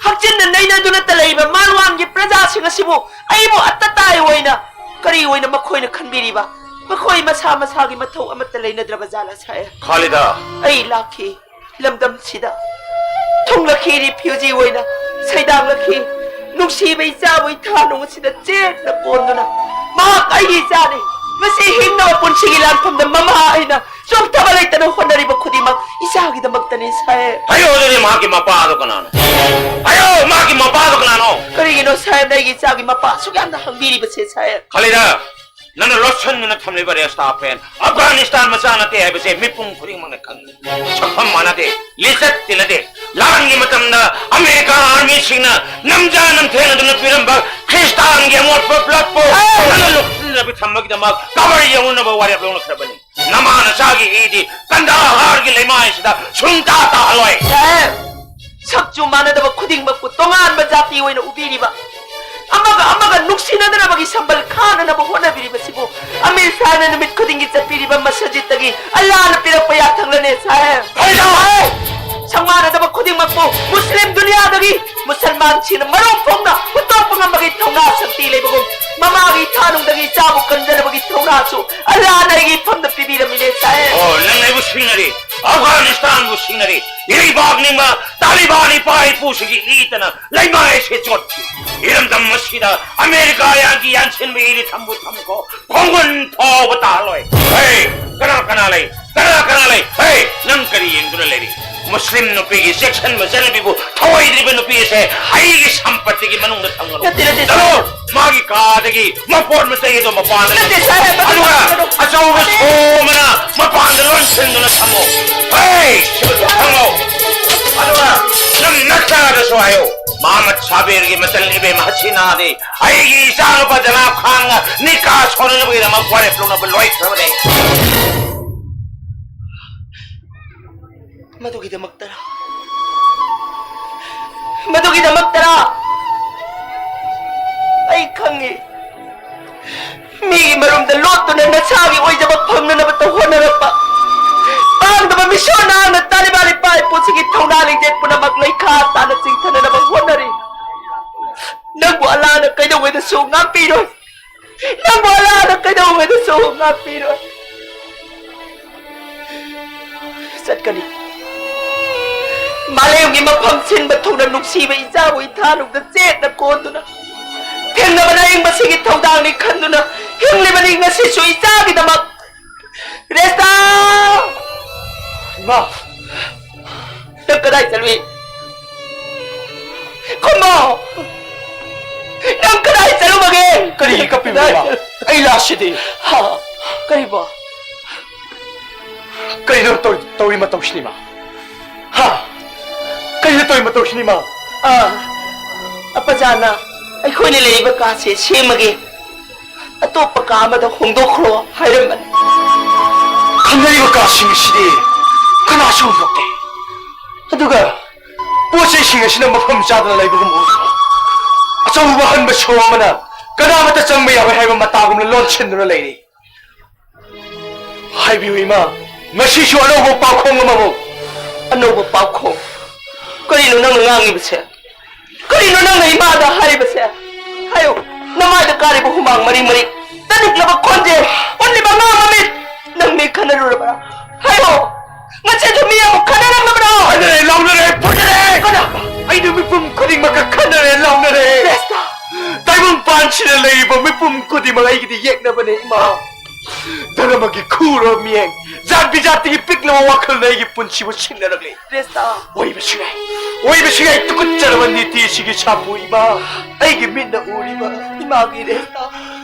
ꯍꯛꯆꯤꯟꯅ ꯅꯩꯅꯗꯨꯅꯇ ꯂꯩꯕ ꯃꯥꯜꯋꯥꯟꯒꯤ ꯄ꯭ꯔꯖꯥꯁꯤꯡ ꯑꯁꯤꯕꯨ ꯑꯩꯕꯨ ꯑꯇꯇꯥꯏ ꯑꯣꯏꯅ ꯀꯔꯤ ꯑꯣꯏꯅ ꯃꯈꯣꯏꯅ ꯈꯟꯕꯤꯔꯤꯕ? ꯃꯈꯣꯏ ꯃꯁꯥ ꯃꯁꯥꯒꯤ ꯃꯊꯧ ꯑꯃꯠꯇ ꯂꯩꯅꯗ꯭ꯔꯕ ꯖꯥꯠꯂ ꯁꯥꯍꯦꯕ? ꯈꯥꯂꯤꯗꯥ! ꯑꯩ ꯂꯥꯛꯈꯤ꯫ ꯂꯝꯗꯝꯁꯤꯗ ꯊꯨꯡꯂꯛꯈꯤ, ꯔꯤꯐ꯭ꯌꯨꯖꯤ ꯑꯣꯏꯅ ꯁꯩꯗꯥꯡꯂꯛꯈꯤ꯫ ꯅꯨꯡꯁꯤꯕ ꯏꯆꯥꯕꯨ ꯏꯊꯥ ꯅꯨꯡ ꯑꯁꯤꯗ ꯆꯦꯠꯅ ꯀꯣꯟꯗꯨꯅ, ꯃꯍꯥꯛ ꯑꯩꯒꯤ ꯏꯆꯥꯅꯤ꯫ ꯃꯁꯤ ꯍꯤꯡꯅꯕ ꯄꯨꯟꯁꯤꯒꯤ ꯂꯥꯟꯐꯝꯗ ꯃꯃꯥ ꯑꯩꯅ ꯆꯣꯛꯊꯕ ꯂꯩꯇꯅ ꯍꯣꯠꯅꯔꯤꯕ ꯈꯨꯗꯤꯡꯃꯛ ꯏꯆꯥꯒꯤꯗꯃꯛꯇꯅꯤ, ꯁꯥꯍꯦꯕ꯫ ꯍꯥꯏꯌꯣ ꯑꯗꯨꯗꯤ, ꯃꯍꯥꯛꯀꯤ ꯃꯄꯥꯗꯣ ꯀꯅꯥꯅꯣ? ꯍꯥꯏꯌꯣ, ꯃꯍꯥꯛꯀꯤ ꯃꯄꯥꯗꯣ ꯀꯅꯥꯅꯣ? ꯀꯔꯤꯒꯤꯅꯣ ꯁꯥꯍꯦꯕꯅ ꯑꯩꯒꯤ ꯏꯆꯥꯒꯤ ꯃꯄꯥ ꯑꯁꯨꯛ ꯌꯥꯝꯅ ꯍꯪꯕꯤꯔꯤꯕꯁꯦ, ꯁꯥꯍꯦꯕ? ꯈꯥꯂꯤꯗꯥ, ꯅꯪꯅ ꯂꯣꯠꯁꯤꯟꯗꯨꯅ ꯊꯝꯂꯤꯕ ꯔꯦꯁꯇꯥ ꯐꯦꯟ ꯑꯐꯒꯥꯅꯤꯁꯇꯥꯟ ꯃꯆꯥ ꯅꯠꯇꯦ ꯍꯥꯏꯕꯁꯦ ꯃꯤꯄꯨꯝ ꯈꯨꯗꯤꯡꯃꯛꯅ ꯈꯪꯏ꯫ ꯁꯛꯐꯝ ꯃꯥꯟꯅꯗꯦ, ꯂꯤꯆꯠ ꯇꯤꯟꯅꯗꯦ꯫ ꯂꯥꯟꯒꯤ ꯃꯇꯝꯗ ꯑꯃꯦꯔꯤꯀꯥ ꯑꯥꯔꯃꯤꯁꯤꯡꯅ ꯅꯝꯖ ꯅꯝꯊꯦꯡꯅꯗꯨꯅ ꯄꯤꯔꯝꯕ ꯈ꯭ꯔꯤꯁꯇꯥꯟꯒꯤ ꯑꯃꯣꯠꯄ ꯕ꯭ꯂꯠꯄꯨ ꯅꯪꯅ ꯂꯣꯠꯁꯤꯟꯗꯨꯅ ꯊꯝꯕꯒꯤꯗꯃꯛ ꯀꯕꯔ ꯌꯧꯅꯅꯕ ꯋꯥꯔꯦꯞ ꯂꯧꯅꯈ꯭ꯔꯕꯅꯤ꯫ ꯅꯃꯥ ꯅꯆꯥꯒꯤ ꯏꯗꯤ ꯀꯟꯗꯥꯍꯥꯔꯒꯤ ꯂꯩꯃꯥꯏꯁꯤꯗ ꯁꯨꯡꯇꯥ ꯇꯥꯍꯜꯂꯣꯏ꯫ ꯁꯛꯆꯨ ꯃꯥꯟꯅꯗꯕ ꯈꯨꯗꯤꯡꯃꯛꯄꯨ ꯇꯣꯉꯥꯟꯕ ꯖꯥꯇꯤ ꯑꯣꯏꯅ ꯎꯕꯤꯔꯤꯕ, ꯑꯃꯒ ꯑꯃꯒ ꯅꯨꯡꯁꯤꯅꯗꯅꯕꯒꯤ ꯁꯝꯕꯜ ꯈꯥꯅꯅꯕ ꯍꯣꯠꯅꯕꯤꯔꯤꯕꯁꯤꯕꯨ ꯑꯃꯤꯔ ꯁꯥꯍꯅ ꯅꯨꯃꯤꯠ ꯈꯨꯗꯤꯡꯒꯤ ꯆꯠꯄꯤꯔꯤꯕ ꯃꯁꯖꯤꯗꯇꯒꯤ ꯑꯜꯂꯥꯍꯅ ꯄꯤꯔꯛꯄ ꯌꯥꯊꯪꯂꯅꯦ ꯁꯥꯍꯦꯕ꯫ ꯀꯔꯤꯅꯣ? ꯁꯛ ꯃꯥꯟꯅꯗꯕ ꯈꯨꯗꯤꯡꯃꯛꯄꯨ ꯃꯨꯁꯂꯤꯝ ꯗꯨꯅꯤꯌꯥꯗꯒꯤ ꯃꯨꯁꯜꯃꯥꯟꯁꯤꯡꯅ ꯃꯔꯨꯝ ꯐꯣꯡꯅ ꯍꯨꯟꯗꯣꯛꯄ ꯉꯝꯕꯒꯤ ꯊꯧꯅꯥ ꯁꯛꯇꯤ ꯂꯩꯕꯒꯨꯝ, ꯃꯃꯥꯒꯤ ꯏꯊꯥꯅꯨꯡꯗꯒꯤ ꯏꯆꯥꯕꯨ ꯀꯟꯖꯅꯕꯒꯤ ꯊꯧꯅꯥꯁꯨ ꯑꯜꯂꯥꯍꯅ ꯑꯩꯒꯤ ꯏꯐꯝꯗ ꯄꯤꯕꯤꯔꯝꯃꯤꯅꯦ ꯁꯥꯍꯦꯕ꯫ ꯑꯣ, ꯅꯪ ꯑꯩꯕꯨ ꯁꯤꯡꯅꯔꯤ꯫ ꯑꯐꯒꯥꯅꯤꯁꯇꯥꯟꯕꯨ ꯁꯤꯡꯅꯔꯤ꯫ ꯏꯔꯩꯕꯥꯛ ꯅꯤꯡꯕ ꯇꯥꯂꯤꯕꯥꯟ ꯏꯄꯥ ꯏꯄꯨꯁꯤꯡꯒꯤ ꯏꯇꯅ ꯂꯩꯃꯥꯏ ꯑꯁꯤ ꯆꯣꯠꯈꯤ꯫ ꯏꯔꯝꯗꯝ ꯑꯁꯤꯗ ꯑꯃꯦꯔꯤꯀꯥ ꯌꯥꯒꯤ ꯌꯥꯟꯁꯤꯟꯕ ꯏꯗꯤ ꯊꯝꯕꯨ ꯊꯝꯈꯣ, ꯈꯣꯡꯒꯨꯟ ꯐꯥꯎꯕ ꯇꯥꯍꯜꯂꯣꯏ꯫ ꯍꯦ, ꯀꯅꯥ ꯀꯅꯥ ꯂꯩ? ꯀꯅꯥ ꯀꯅꯥ ꯂꯩ? ꯍꯦ, ꯅꯪ ꯀꯔꯤ ꯌꯦꯡꯗꯨꯅ ꯂꯩꯔꯤ? ꯃꯨꯁꯂꯤꯝ ꯅꯨꯄꯤꯒꯤ ꯆꯦꯛꯁꯤꯟꯕ ꯆꯠꯅꯕꯤꯕꯨ ꯊꯧꯑꯣꯏꯗ꯭ꯔꯤꯕ ꯅꯨꯄꯤ ꯑꯁꯦ ꯑꯩꯒꯤ ꯁꯝꯄꯠꯇꯤꯒꯤ ꯃꯅꯨꯡꯗ ꯊꯝꯒꯅꯨ꯫ ꯅꯠꯇꯦ, ꯅꯠꯇꯦ, ꯆꯠꯂꯣ! ꯃꯥꯒꯤ ꯀꯥꯗꯒꯤ ꯃꯄꯣꯠ ꯃꯆꯩ ꯑꯗꯨ ꯃꯄꯥꯟꯗ ꯅꯠꯇꯦ, ꯂꯪꯊꯣꯛ꯫ ꯁꯥꯍꯦꯕ, ꯃꯗꯨ ꯑꯗꯨꯒ ꯌꯥꯒꯅꯨ꯫ ꯑꯆꯧꯕ ꯁꯣ ꯑꯃꯅ ꯃꯄꯥꯟꯗ ꯂꯣꯟꯁꯤꯟꯗꯨꯅ ꯊꯝꯃꯣ꯫ ꯍꯦ! ꯊꯝꯃꯣ꯫ ꯑꯗꯨꯒ ꯅꯪ ꯅꯆꯥꯗꯁꯨ ꯍꯥꯏꯌꯨ, ꯃꯍꯃꯗ ꯁꯥꯕꯤꯔꯒꯤ ꯃꯆꯜ ꯏꯕꯦꯝ ꯍꯁꯤꯅꯥꯗꯤ ꯑꯩꯒꯤ ꯏꯆꯥꯅꯨꯄꯥ ꯖꯅꯥꯕ ꯈꯥꯟꯒ ꯅꯤꯀꯥ ꯁꯣꯟꯅꯅꯕꯒꯤꯗꯃꯛ ꯋꯥꯔꯦꯞ ꯂꯧꯅꯕ ꯂꯣꯏꯈ꯭ꯔꯕꯅꯤ꯫ ꯃꯗꯨꯒꯤꯗꯃꯛꯇꯔꯥ? ꯃꯗꯨꯒꯤꯗꯃꯛꯇꯔꯥ? ꯑꯩ ꯈꯪꯉꯤ꯫ ꯃꯤꯒꯤ ꯃꯔꯨꯝꯗ ꯂꯣꯠꯇꯨꯅ ꯅꯁꯥꯒꯤ ꯑꯣꯏꯖꯕ ꯐꯪꯅꯅꯕꯇ ꯍꯣꯠꯅꯔꯛꯄ ꯄꯥꯡꯗꯕ ꯃꯤꯁꯣꯟ ꯅꯍꯥꯛꯅ ꯇꯥꯂꯤꯕꯥꯟ ꯏꯄꯥ ꯏꯄꯨꯁꯤꯡꯒꯤ ꯊꯧꯅꯥ ꯂꯤꯡꯖꯦꯜ ꯄꯨꯝꯅꯃꯛ ꯂꯩꯈꯥ ꯇꯥꯅ ꯆꯤꯡꯊꯅꯅꯕ ꯍꯣꯠꯅꯔꯤ꯫ ꯅꯪꯕꯨ ꯑꯜꯂꯥꯍꯅ ꯀꯩꯗꯧꯉꯩꯗꯁꯨ ꯉꯥꯛꯄꯤꯔꯣꯏ꯫ ꯅꯪꯕꯨ ꯑꯜꯂꯥꯍꯅ ꯀꯩꯗꯧꯉꯩꯗꯁꯨ ꯉꯥꯛꯄꯤꯔꯣꯏ꯫ ꯆꯠꯀꯅꯤ꯫ ꯃꯥꯂꯦꯝꯒꯤ ꯃꯐꯝ ꯁꯤꯟꯕ ꯊꯨꯡꯅ ꯅꯨꯡꯁꯤꯕ ꯏꯆꯥꯕꯨ ꯏꯊꯥꯅꯨꯡꯗ ꯆꯦꯠꯅ ꯀꯣꯟꯗꯨꯅ ꯊꯦꯡꯅꯕꯅ ꯑꯏꯪꯕꯁꯤꯒꯤ ꯊꯧꯗꯥꯡꯅꯤ ꯈꯟꯗꯨꯅ ꯍꯤꯡꯂꯤꯕꯅꯤ ꯉꯁꯤꯁꯨ ꯏꯆꯥꯒꯤꯗꯃꯛ꯫ ꯔꯦꯁꯇꯥ! ꯏꯃꯥ! ꯅꯪ ꯀꯗꯥꯏ ꯆꯠꯂꯨꯏ? ꯈꯨꯝꯃꯣ! ꯅꯪ ꯀꯗꯥꯏ ꯆꯠꯂꯨꯕꯒꯦ? ꯀꯔꯤꯒꯤ ꯀꯞꯄꯤꯕꯅꯣ, ꯏꯃꯥ? ꯑꯩ ꯂꯥꯛꯁꯤꯗꯤ꯫ ꯍꯥ? ꯀꯔꯤꯕꯣ? ꯀꯩꯅꯣ ꯇꯧ-, ꯇꯧꯔꯤ ꯃꯇꯧꯁꯤꯅ, ꯏꯃꯥ? ꯍꯥ? ꯀꯩꯅꯣ ꯇꯧꯔꯤ ꯃꯇꯧꯁꯤꯅ, ꯏꯃꯥ? ꯑꯥ, ꯑꯄꯥꯖꯥꯅ ꯑꯩꯈꯣꯏꯅ ꯂꯩꯔꯤꯕ ꯀꯥꯁꯦ ꯁꯦꯝꯃꯒꯦ, ꯑꯇꯣꯞꯄ ꯀꯥ ꯑꯃꯗ ꯍꯣꯡꯗꯣꯛꯈ꯭ꯔꯣ ꯍꯥꯏꯔꯝꯕꯅꯤ꯫ ꯈꯪꯅꯔꯤꯕ ꯀꯥꯁꯤꯡ ꯑꯁꯤꯗꯤ ꯀꯅꯥꯁꯨ ꯍꯣꯡꯗꯣꯛꯇꯦ꯫ ꯑꯗꯨꯒ ꯄꯣꯠ ꯆꯩꯁꯤꯡ ꯑꯁꯤꯅ ꯃꯐꯝ ꯆꯥꯗꯅ ꯂꯩꯕꯒꯨꯝ ꯎꯕ꯫ ꯑꯆꯧꯕ ꯍꯟꯕ ꯁꯣ ꯑꯃꯅ ꯀꯅꯥꯃꯠꯇ ꯆꯪꯕ ꯌꯥꯔꯣꯏ ꯍꯥꯏꯕ ꯃꯇꯥꯒꯨꯝꯅ ꯂꯣꯟꯁꯤꯟꯗꯨꯅ ꯂꯩꯔꯤ꯫ ꯍꯥꯏꯕꯤꯌꯨ, ꯏꯃꯥ, ꯉꯁꯤꯁꯨ ꯑꯅꯧꯕ ꯄꯥꯎꯈꯣꯡ ꯑꯃꯃꯨꯛ꯫ ꯑꯅꯧꯕ ꯄꯥꯎꯈꯣꯡ? ꯀꯔꯤꯅꯣ ꯅꯪꯅ ꯉꯥꯡꯉꯤꯕꯁꯦ? ꯀꯔꯤꯅꯣ ꯅꯪꯅ ꯏꯃꯥꯗ ꯍꯥꯏꯔꯤꯕꯁꯦ? ꯍꯥꯏꯌꯨ, ꯅꯃꯥꯏꯗ ꯀꯥꯔꯤꯕ ꯍꯨꯃꯥꯡ ꯃꯔꯤ ꯃꯔꯤ, ꯇꯅꯤꯛꯂꯕ ꯈꯣꯟꯖꯦꯜ, ꯎꯠꯂꯤꯕ ꯉꯥ ꯃꯃꯤꯠ, ꯅꯪ ꯃꯤ ꯈꯟꯅꯔꯨꯔꯕ꯭ꯔꯥ? ꯍꯥꯏꯌꯨ, ꯉꯁꯤꯁꯨ ꯃꯤ ꯑꯃꯨꯛ ꯈꯟꯅꯔꯛꯂꯕ꯭ꯔꯣ? ꯈꯟꯅꯔꯦ, ꯂꯥꯎꯅꯔꯦ, ꯐꯨꯅꯔꯦ! ꯀꯅꯥ? ꯑꯩꯅ ꯃꯤꯄꯨꯝ ꯈꯨꯗꯤꯡꯃꯛꯀ ꯈꯟꯅꯔꯦ, ꯂꯥꯎꯅꯔꯦ! ꯀ꯭ꯔꯤꯁꯇ! ꯇꯥꯏꯕꯪꯄꯥꯟꯁꯤꯗ ꯂꯩꯔꯤꯕ ꯃꯤꯄꯨꯝ ꯈꯨꯗꯤꯡꯃꯛ ꯑꯩꯒꯤꯗꯤ ꯌꯦꯛꯅꯕꯅꯦ, ꯏꯃꯥ꯫ ꯙꯔꯃꯒꯤ ꯈꯨꯔꯣ ꯃꯤꯠꯌꯦꯡ, ꯖꯥꯠ ꯕꯤꯖꯥꯠꯇꯒꯤ ꯄꯤꯛꯂꯕ ꯋꯥꯈꯜꯅ ꯑꯩꯒꯤ ꯄꯨꯟꯁꯤꯕꯨ ꯁꯤꯟꯅꯔꯛꯂꯦ꯫ ꯀ꯭ꯔꯤꯁꯇ! ꯑꯣꯏꯕꯁꯨ ꯌꯥꯏ, ꯑꯣꯏꯕꯁꯨ ꯌꯥꯏ, ꯇꯨꯀꯠꯆꯔꯕ ꯅꯤꯇꯤꯁꯤꯒꯤ ꯁꯥꯐꯨ, ꯏꯃꯥ꯫ ꯑꯩꯒꯤ ꯃꯤꯠꯅ ꯎꯔꯤꯕ ꯏꯃꯥꯒꯤ ꯔꯦꯁꯇ꯫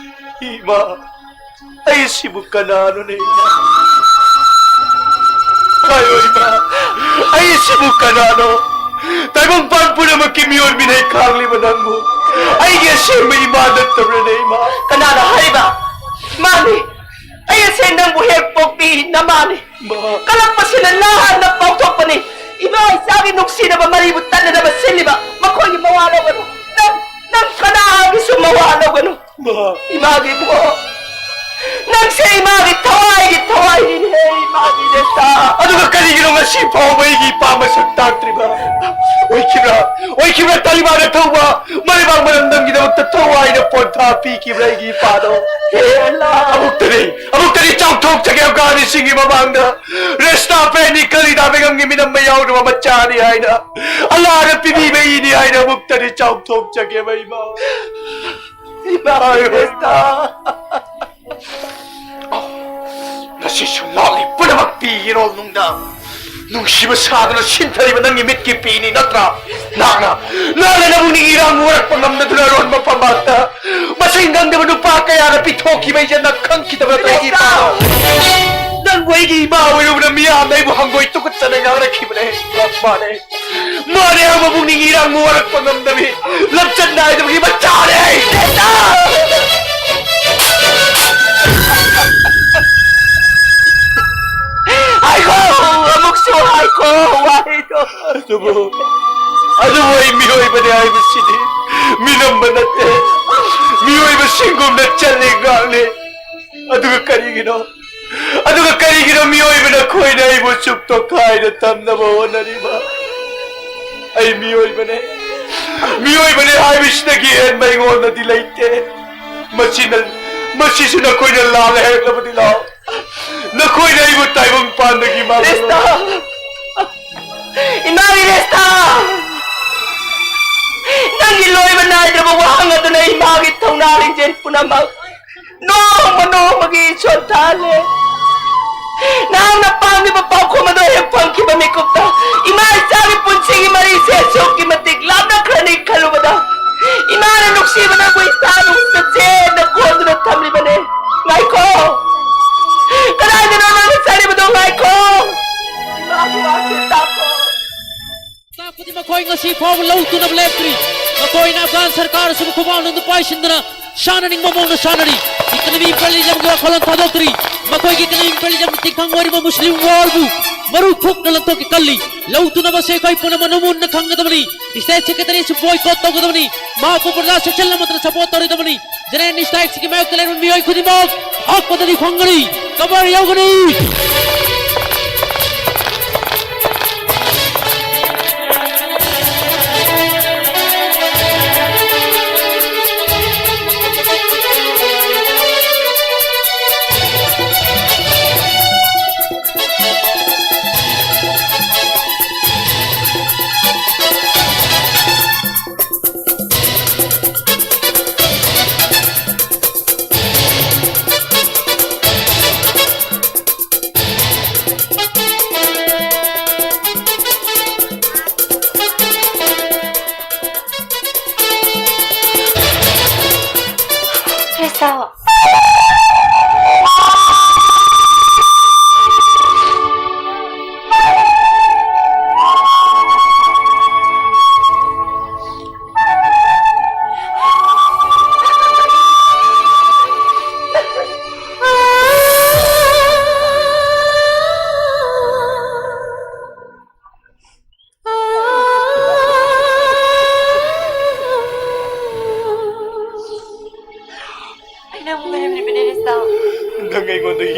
ꯏꯃꯥ, ꯑꯩꯁꯤꯕꯨ ꯀꯅꯥꯅꯣꯅꯦ? ꯍꯥꯏꯌꯣ, ꯏꯃꯥ, ꯑꯩꯁꯤꯕꯨ ꯀꯅꯥꯅꯣ? ꯇꯥꯏꯕꯪꯄꯥꯟ ꯄꯨꯝꯅꯃꯛꯀꯤ ꯃꯤꯑꯣꯏ ꯃꯤꯅꯩ ꯈꯥꯡꯂꯤꯕ ꯅꯪꯕꯨ ꯑꯩꯒꯤ ꯑꯁꯦꯡꯕ ꯏꯃꯥ ꯅꯠꯇꯕ꯭ꯔꯅꯦ, ꯏꯃꯥ? ꯀꯅꯥꯅ ꯍꯥꯏꯕ? ꯃꯥꯅꯤ, ꯑꯩ ꯑꯁꯦ ꯅꯪꯕꯨ ꯍꯦꯛ ꯄꯣꯛꯄꯤ ꯅꯃꯥꯅꯤ꯫ ꯃꯥ꯫ ꯀꯂꯛꯄꯁꯤꯅ ꯅꯍꯥꯟꯅ ꯄꯥꯎꯊꯣꯛꯄꯅꯤ꯫ ꯏꯃꯥ ꯏꯆꯥꯒꯤ ꯅꯨꯡꯁꯤꯅꯕ ꯃꯔꯤꯕꯨ ꯇꯠꯅꯅꯕ ꯁꯤꯜꯂꯤꯕ ꯃꯈꯣꯏꯒꯤ ꯃꯋꯥ ꯂꯧꯒꯅꯨ꯫ ꯅꯪ, ꯅꯪ ꯀꯅꯥꯒꯤꯁꯨ ꯃꯋꯥ ꯂꯧꯒꯅꯨ꯫ ꯃꯥ꯫ ꯏꯃꯥꯒꯤ ꯏꯕꯨꯡꯉꯣ, ꯅꯪꯁꯦ ꯏꯃꯥꯒꯤ ꯊꯋꯥꯏꯒꯤ ꯊꯋꯥꯏꯅꯤꯅꯦ, ꯏꯃꯥꯒꯤ ꯅꯦꯁꯇꯥ꯫ ꯑꯗꯨꯒ ꯀꯔꯤꯒꯤꯅꯣ ꯉꯁꯤ ꯐꯥꯎꯕ ꯑꯩꯒꯤ ꯏꯄꯥ ꯃꯁꯛ ꯇꯥꯛꯇ꯭ꯔꯤꯕ? ꯑꯣꯏꯈꯤꯕ꯭ꯔꯥ? ꯑꯣꯏꯈꯤꯕ꯭ꯔꯥ ꯇꯥꯂꯤꯕꯥꯟꯅ ꯊꯧꯕ ꯃꯔꯩꯕꯥꯛ ꯃꯔꯝꯗꯝꯒꯤꯗꯃꯛꯇ ꯊꯋꯥꯏꯅ ꯄꯣꯟꯊꯥ ꯄꯤꯈꯤꯕ꯭ꯔꯥ ꯑꯩꯒꯤ ꯏꯄꯥꯗꯣ? ꯍꯦ ꯑꯜꯂꯥ! ꯑꯃꯨꯛꯇꯗꯤ, ꯑꯃꯨꯛꯇꯗꯤ ꯆꯥꯎꯊꯣꯛꯆꯒꯦ ꯑꯐꯒꯥꯅꯤꯁꯤꯡꯒꯤ ꯃꯃꯥꯡꯗ꯫ ꯔꯦꯁꯇꯥ ꯄꯦꯅꯤ ꯈꯂꯤꯗꯥ ꯕꯦꯒꯝꯒꯤ ꯃꯤꯅꯝ ꯃꯌꯥꯎꯗꯕ ꯃꯆꯥꯅꯤ ꯍꯥꯏꯅ, ꯑꯜꯂꯥꯅ ꯄꯤꯕꯤꯕ ꯏꯅꯤ ꯍꯥꯏꯅ ꯑꯃꯨꯛꯇꯗꯤ ꯆꯥꯎꯊꯣꯛꯆꯒꯦꯕ, ꯏꯃꯥ꯫ ꯏꯃꯥ ꯔꯦꯁꯇꯥ꯫ ꯉꯁꯤꯁꯨ ꯂꯥꯛꯂꯤ ꯄꯨꯝꯅꯃꯛ ꯄꯤꯒꯤꯔꯣ ꯅꯨꯡꯗ꯫ ꯅꯨꯡꯁꯤꯕ ꯁꯥꯗꯨꯅ ꯁꯤꯟꯊꯔꯤꯕ ꯅꯪꯒꯤ ꯃꯤꯠꯀꯤ ꯄꯤꯅꯤ ꯅꯠꯇ꯭ꯔꯥ? ꯅꯍꯥꯛꯅ, ꯅꯍꯥꯛꯅ ꯅꯕꯨꯛꯅꯤꯡ ꯏꯔꯥꯡ ꯋꯥꯔꯛꯄ ꯉꯝꯗꯗꯨꯅ ꯑꯔꯣꯟꯕ ꯐꯝꯕꯥꯛꯇ ꯃꯁꯤꯡ ꯈꯪꯗꯕ ꯅꯨꯄꯥ ꯀꯌꯥꯅ ꯄꯤꯊꯣꯛꯈꯤꯕ ꯏꯆꯟ ꯅꯪ ꯈꯪꯈꯤꯗꯕ ꯅꯠꯇ꯭ꯔ? ꯑꯩꯒꯤ ꯏꯄꯥꯅ ꯅꯪꯕꯨ ꯑꯩꯒꯤ ꯏꯃꯥ ꯑꯣꯏꯔꯨꯕꯅ ꯃꯤꯌꯥꯝꯅ ꯑꯩꯕꯨ ꯍꯪꯒꯣꯏ ꯇꯨꯀꯠꯆꯅ ꯉꯥꯡꯅꯈꯤꯕꯅꯦ꯫ ꯃꯥꯅꯦ, ꯃꯥꯅꯦ, ꯃꯕꯨꯛꯅꯤꯡ ꯏꯔꯥꯡ ꯋꯥꯔꯛꯄ ꯉꯝꯗꯕꯤ ꯂꯝꯆꯠ ꯅꯥꯏꯗꯕꯒꯤ ꯃꯆꯥꯅꯦ꯫ ꯍꯥꯏꯈꯣ! ꯑꯃꯨꯛꯁꯨ ꯍꯥꯏꯈꯣ! ꯋꯥꯍꯩꯗꯣ! ꯑꯗꯨꯕꯨ, ꯑꯗꯨꯕꯨ ꯑꯩ ꯃꯤꯑꯣꯏꯕꯅꯤ ꯍꯥꯏꯕꯁꯤꯗꯤ ꯃꯤꯅꯝꯕ ꯅꯠꯇꯦ꯫ ꯃꯤꯑꯣꯏꯕꯁꯤꯡꯒꯨꯝꯅ ꯆꯠꯂꯤ ꯉꯥꯛꯂꯤ꯫ ꯑꯗꯨꯒ ꯀꯔꯤꯒꯤꯅꯣ? ꯑꯗꯨꯒ ꯀꯔꯤꯒꯤꯅꯣ ꯃꯤꯑꯣꯏꯕ ꯅꯈꯣꯏꯅ ꯑꯩꯕꯨ ꯆꯨꯞ ꯇꯣꯈꯥꯏꯅ ꯊꯝꯅꯕ ꯍꯣꯠꯅꯔꯤꯕ? ꯑꯩ ꯃꯤꯑꯣꯏꯕꯅꯦ꯫ ꯃꯤꯑꯣꯏꯕꯅꯦ ꯍꯥꯏꯕꯁꯤꯗꯒꯤ ꯍꯦꯟꯕ ꯑꯩꯉꯣꯟꯗꯗꯤ ꯂꯩꯇꯦ꯫ ꯃꯁꯤꯅ, ꯃꯁꯤꯁꯨ ꯅꯈꯣꯏꯅ ꯂꯥꯜꯂꯦ ꯍꯥꯏꯔꯛꯂꯕꯗꯤ ꯂꯥꯛꯑꯣ꯫ ꯅꯈꯣꯏꯅ ꯑꯩꯕꯨ ꯇꯥꯏꯕꯪ ꯄꯥꯟꯗꯒꯤ ꯃꯥꯡꯍꯜꯂꯣ꯫ ꯀ꯭ꯔꯤꯁꯇ! ꯏꯃꯥꯒꯤ ꯀ꯭ꯔꯤꯁꯇ! ꯅꯪꯒꯤ ꯂꯣꯏꯕ ꯅꯥꯏꯗ꯭ꯔꯕ ꯋꯥꯍꯪ ꯑꯗꯨꯅ ꯏꯃꯥꯒꯤ ꯊꯧꯅꯥ ꯂꯤꯡꯖꯦꯜ ꯄꯨꯝꯅꯃꯛ ꯅꯣꯡꯃ ꯅꯣꯡꯃꯒꯤ ꯁꯣꯟꯊꯍꯜꯂꯦ꯫ ꯅꯍꯥꯛꯅ ꯄꯥꯝꯂꯤꯕ ꯄꯥꯎꯈꯨꯝ ꯑꯗꯨ ꯍꯦꯛ ꯐꯪꯈꯤꯕ ꯃꯤꯀꯨꯞꯇ ꯏꯃꯥ ꯏꯆꯥꯒꯤ ꯄꯨꯟꯁꯤꯒꯤ ꯃꯔꯤꯁꯦ ꯑꯁꯨꯛꯀꯤ ꯃꯇꯤꯛ ꯂꯥꯞꯅꯈ꯭ꯔꯅꯤ ꯈꯜꯂꯨꯕꯗ ꯏꯃꯥꯅ ꯅꯨꯡꯁꯤꯕ ꯅꯪꯕꯨ ꯏꯁꯥ ꯅꯨꯡꯁꯤꯅ ꯆꯦꯠꯅ ꯀꯣꯟꯗꯨꯅ ꯊꯝꯂꯤꯕꯅꯦ꯫ ꯉꯥꯏꯈꯣ! ꯀꯗꯥꯏꯗꯅꯣ ꯅꯪꯅ ꯆꯠꯂꯤꯕꯗꯣ? ꯉꯥꯏꯈꯣ! ꯏꯃꯥꯒꯤ ꯋꯥꯁꯦ ꯇꯥꯈꯣ꯫ ꯇꯥꯛꯄꯗꯤ ꯃꯈꯣꯏ ꯉꯁꯤ ꯐꯥꯎꯕ ꯂꯧ ꯇꯨꯅꯕ ꯂꯦꯞꯇ꯭ꯔꯤ꯫ ꯃꯈꯣꯏꯅ ꯑꯐꯒꯥꯟ ꯁꯔꯀꯥꯔ ꯑꯁꯤꯕꯨ ꯈꯨꯕꯥꯛꯅꯨꯡꯗ ꯄꯥꯏꯁꯤꯟꯗꯅ ꯁꯥꯟꯅꯅꯤꯡꯕ ꯃꯑꯣꯡꯗ ꯁꯥꯟꯅꯔꯤ꯫ Economic imperialism ꯒꯤ ꯋꯥꯈꯜꯂꯣꯟ ꯊꯥꯗꯣꯛꯇ꯭ꯔꯤ꯫ ꯃꯈꯣꯏꯒꯤ economic imperialism ꯒꯤ ꯇꯤꯟꯈꯪ ꯑꯣꯏꯔꯤꯕ ꯃꯨꯁꯂꯤꯝ world ꯕꯨ ꯃꯔꯨ ꯐꯨꯛꯅ ꯂꯪꯊꯣꯛꯀꯦ ꯈꯜꯂꯤ꯫ ꯂꯧ ꯇꯨꯅꯕꯁꯦ ꯑꯩꯈꯣꯏ ꯄꯨꯝꯅꯃꯛꯅ ꯃꯨꯟꯅ ꯈꯪꯒꯗꯕꯅꯤ꯫ State secretary ꯑꯁꯤ boycott ꯇꯧꯒꯗꯕꯅꯤ꯫ ꯃꯍꯥꯛꯄꯨ ꯄ꯭ꯔꯖꯥ section ꯑꯃꯠꯇꯅ support ꯇꯧꯔꯣꯏꯗꯕꯅꯤ꯫ General strike ꯀꯤ ꯃꯥꯌꯣꯛꯇ ꯂꯩꯔꯤꯕ ꯃꯤꯑꯣꯏ ꯈꯨꯗꯤꯡꯃꯛ ꯑꯍꯣꯛꯄꯗꯗꯤ ꯈꯣꯡꯒꯅꯤ꯫ ꯈꯕꯔ ꯌꯧꯒꯅꯤ꯫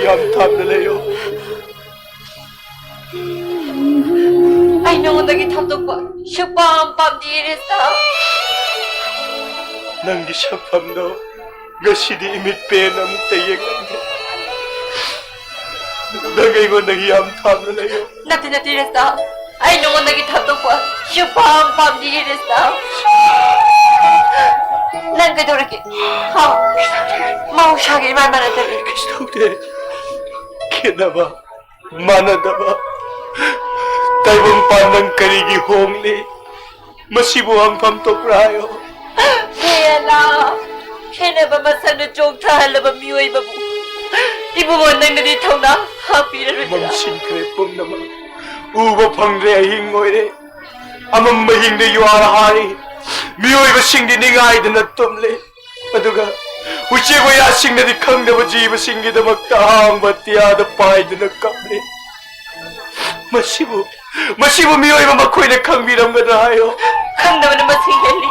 ꯌꯥꯝ ꯊꯥꯞꯅ ꯂꯩꯌꯣ꯫ ꯑꯩ ꯅꯉꯣꯟꯗꯒꯤ ꯊꯥꯞꯇꯣꯛꯄ ꯁꯨꯛꯄꯥꯝ ꯄꯥꯝꯗꯤꯌꯦ, ꯔꯤꯁꯇꯥ꯫ ꯅꯪꯒꯤ ꯁꯛꯐꯝꯗꯣ ꯉꯁꯤꯗꯤ ꯏꯃꯤꯠ ꯄꯦꯟꯅ ꯑꯃꯨꯛꯇ ꯌꯦꯡꯉꯝꯒꯦ꯫ ꯅꯪ ꯑꯩꯉꯣꯟꯗꯒꯤ ꯌꯥꯝ ꯊꯥꯞꯅ ꯂꯩꯌꯣ꯫ ꯅꯠꯇꯦ, ꯅꯠꯇꯦ, ꯔꯤꯁꯇꯥ꯫ ꯑꯩ ꯅꯉꯣꯟꯗꯒꯤ ꯊꯥꯞꯇꯣꯛꯄ ꯁꯨꯛꯄꯥꯝ ꯄꯥꯝꯗꯤꯌꯦ, ꯔꯤꯁꯇꯥ꯫ ꯅꯪ ꯀꯩꯗꯧꯔꯒꯦ? ꯍꯥ? ꯃꯍꯧꯁꯥꯒ ꯏꯃꯥꯟ ꯃꯥꯟꯅꯗꯕꯤ꯫ ꯀꯩꯁꯨ ꯇꯧꯗꯦ꯫ ꯈꯦꯠꯅꯕ, ꯃꯥꯟꯅꯗꯕ꯫ ꯇꯥꯏꯕꯪꯄꯥꯟ, ꯅꯪ ꯀꯔꯤꯒꯤ ꯍꯣꯡꯂꯤ? ꯃꯁꯤꯕꯨ ꯍꯪꯐꯝ ꯊꯣꯛꯄ꯭ꯔꯥ ꯍꯥꯏꯌꯣ? ꯍꯦ ꯑꯂꯥ, ꯈꯦꯠꯅꯕ ꯃꯁꯛꯅ ꯆꯣꯛꯊꯍꯜꯂꯕ ꯃꯤꯑꯣꯏꯕꯕꯨ ꯏꯕꯨꯡꯉꯣ ꯅꯪꯅꯗꯤ ꯊꯧꯅꯥ ꯍꯥꯞꯄꯤꯔꯔꯣꯏꯗ꯭ꯔꯥ? ꯃꯝꯁꯤꯟꯈ꯭ꯔꯦ ꯄꯨꯝꯅꯃꯛ, ꯎꯕ ꯐꯪꯗ꯭ꯔꯦ, ꯑꯍꯤꯡ ꯑꯣꯏꯔꯦ꯫ ꯑꯃꯝꯕ ꯍꯤꯡꯗ ꯌꯨꯍꯥꯔ ꯍꯥꯔꯤ꯫ ꯃꯤꯑꯣꯏꯕꯁꯤꯡꯗꯤ ꯅꯤꯡꯉꯥꯏꯗꯅ ꯇꯨꯝꯂꯤ꯫ ꯑꯗꯨꯒ ꯎꯆꯦꯛ ꯋꯥꯌꯥꯁꯤꯡꯅꯗꯤ ꯈꯪꯗꯕ ꯖꯤꯕꯁꯤꯡꯒꯤꯗꯃꯛꯇ ꯑꯍꯥꯡꯕ ꯑꯇꯤꯌꯥꯗ ꯄꯥꯏꯗꯨꯅ ꯀꯞꯂꯤ꯫ ꯃꯁꯤꯕꯨ, ꯃꯁꯤꯕꯨ ꯃꯤꯑꯣꯏꯕ ꯃꯈꯣꯏꯅ ꯈꯪꯕꯤꯔꯝꯒꯗ꯭ꯔꯥ ꯍꯥꯏꯌꯣ? ꯈꯪꯗꯕꯅ ꯃꯁꯤꯡ ꯍꯦꯜꯂꯤ꯫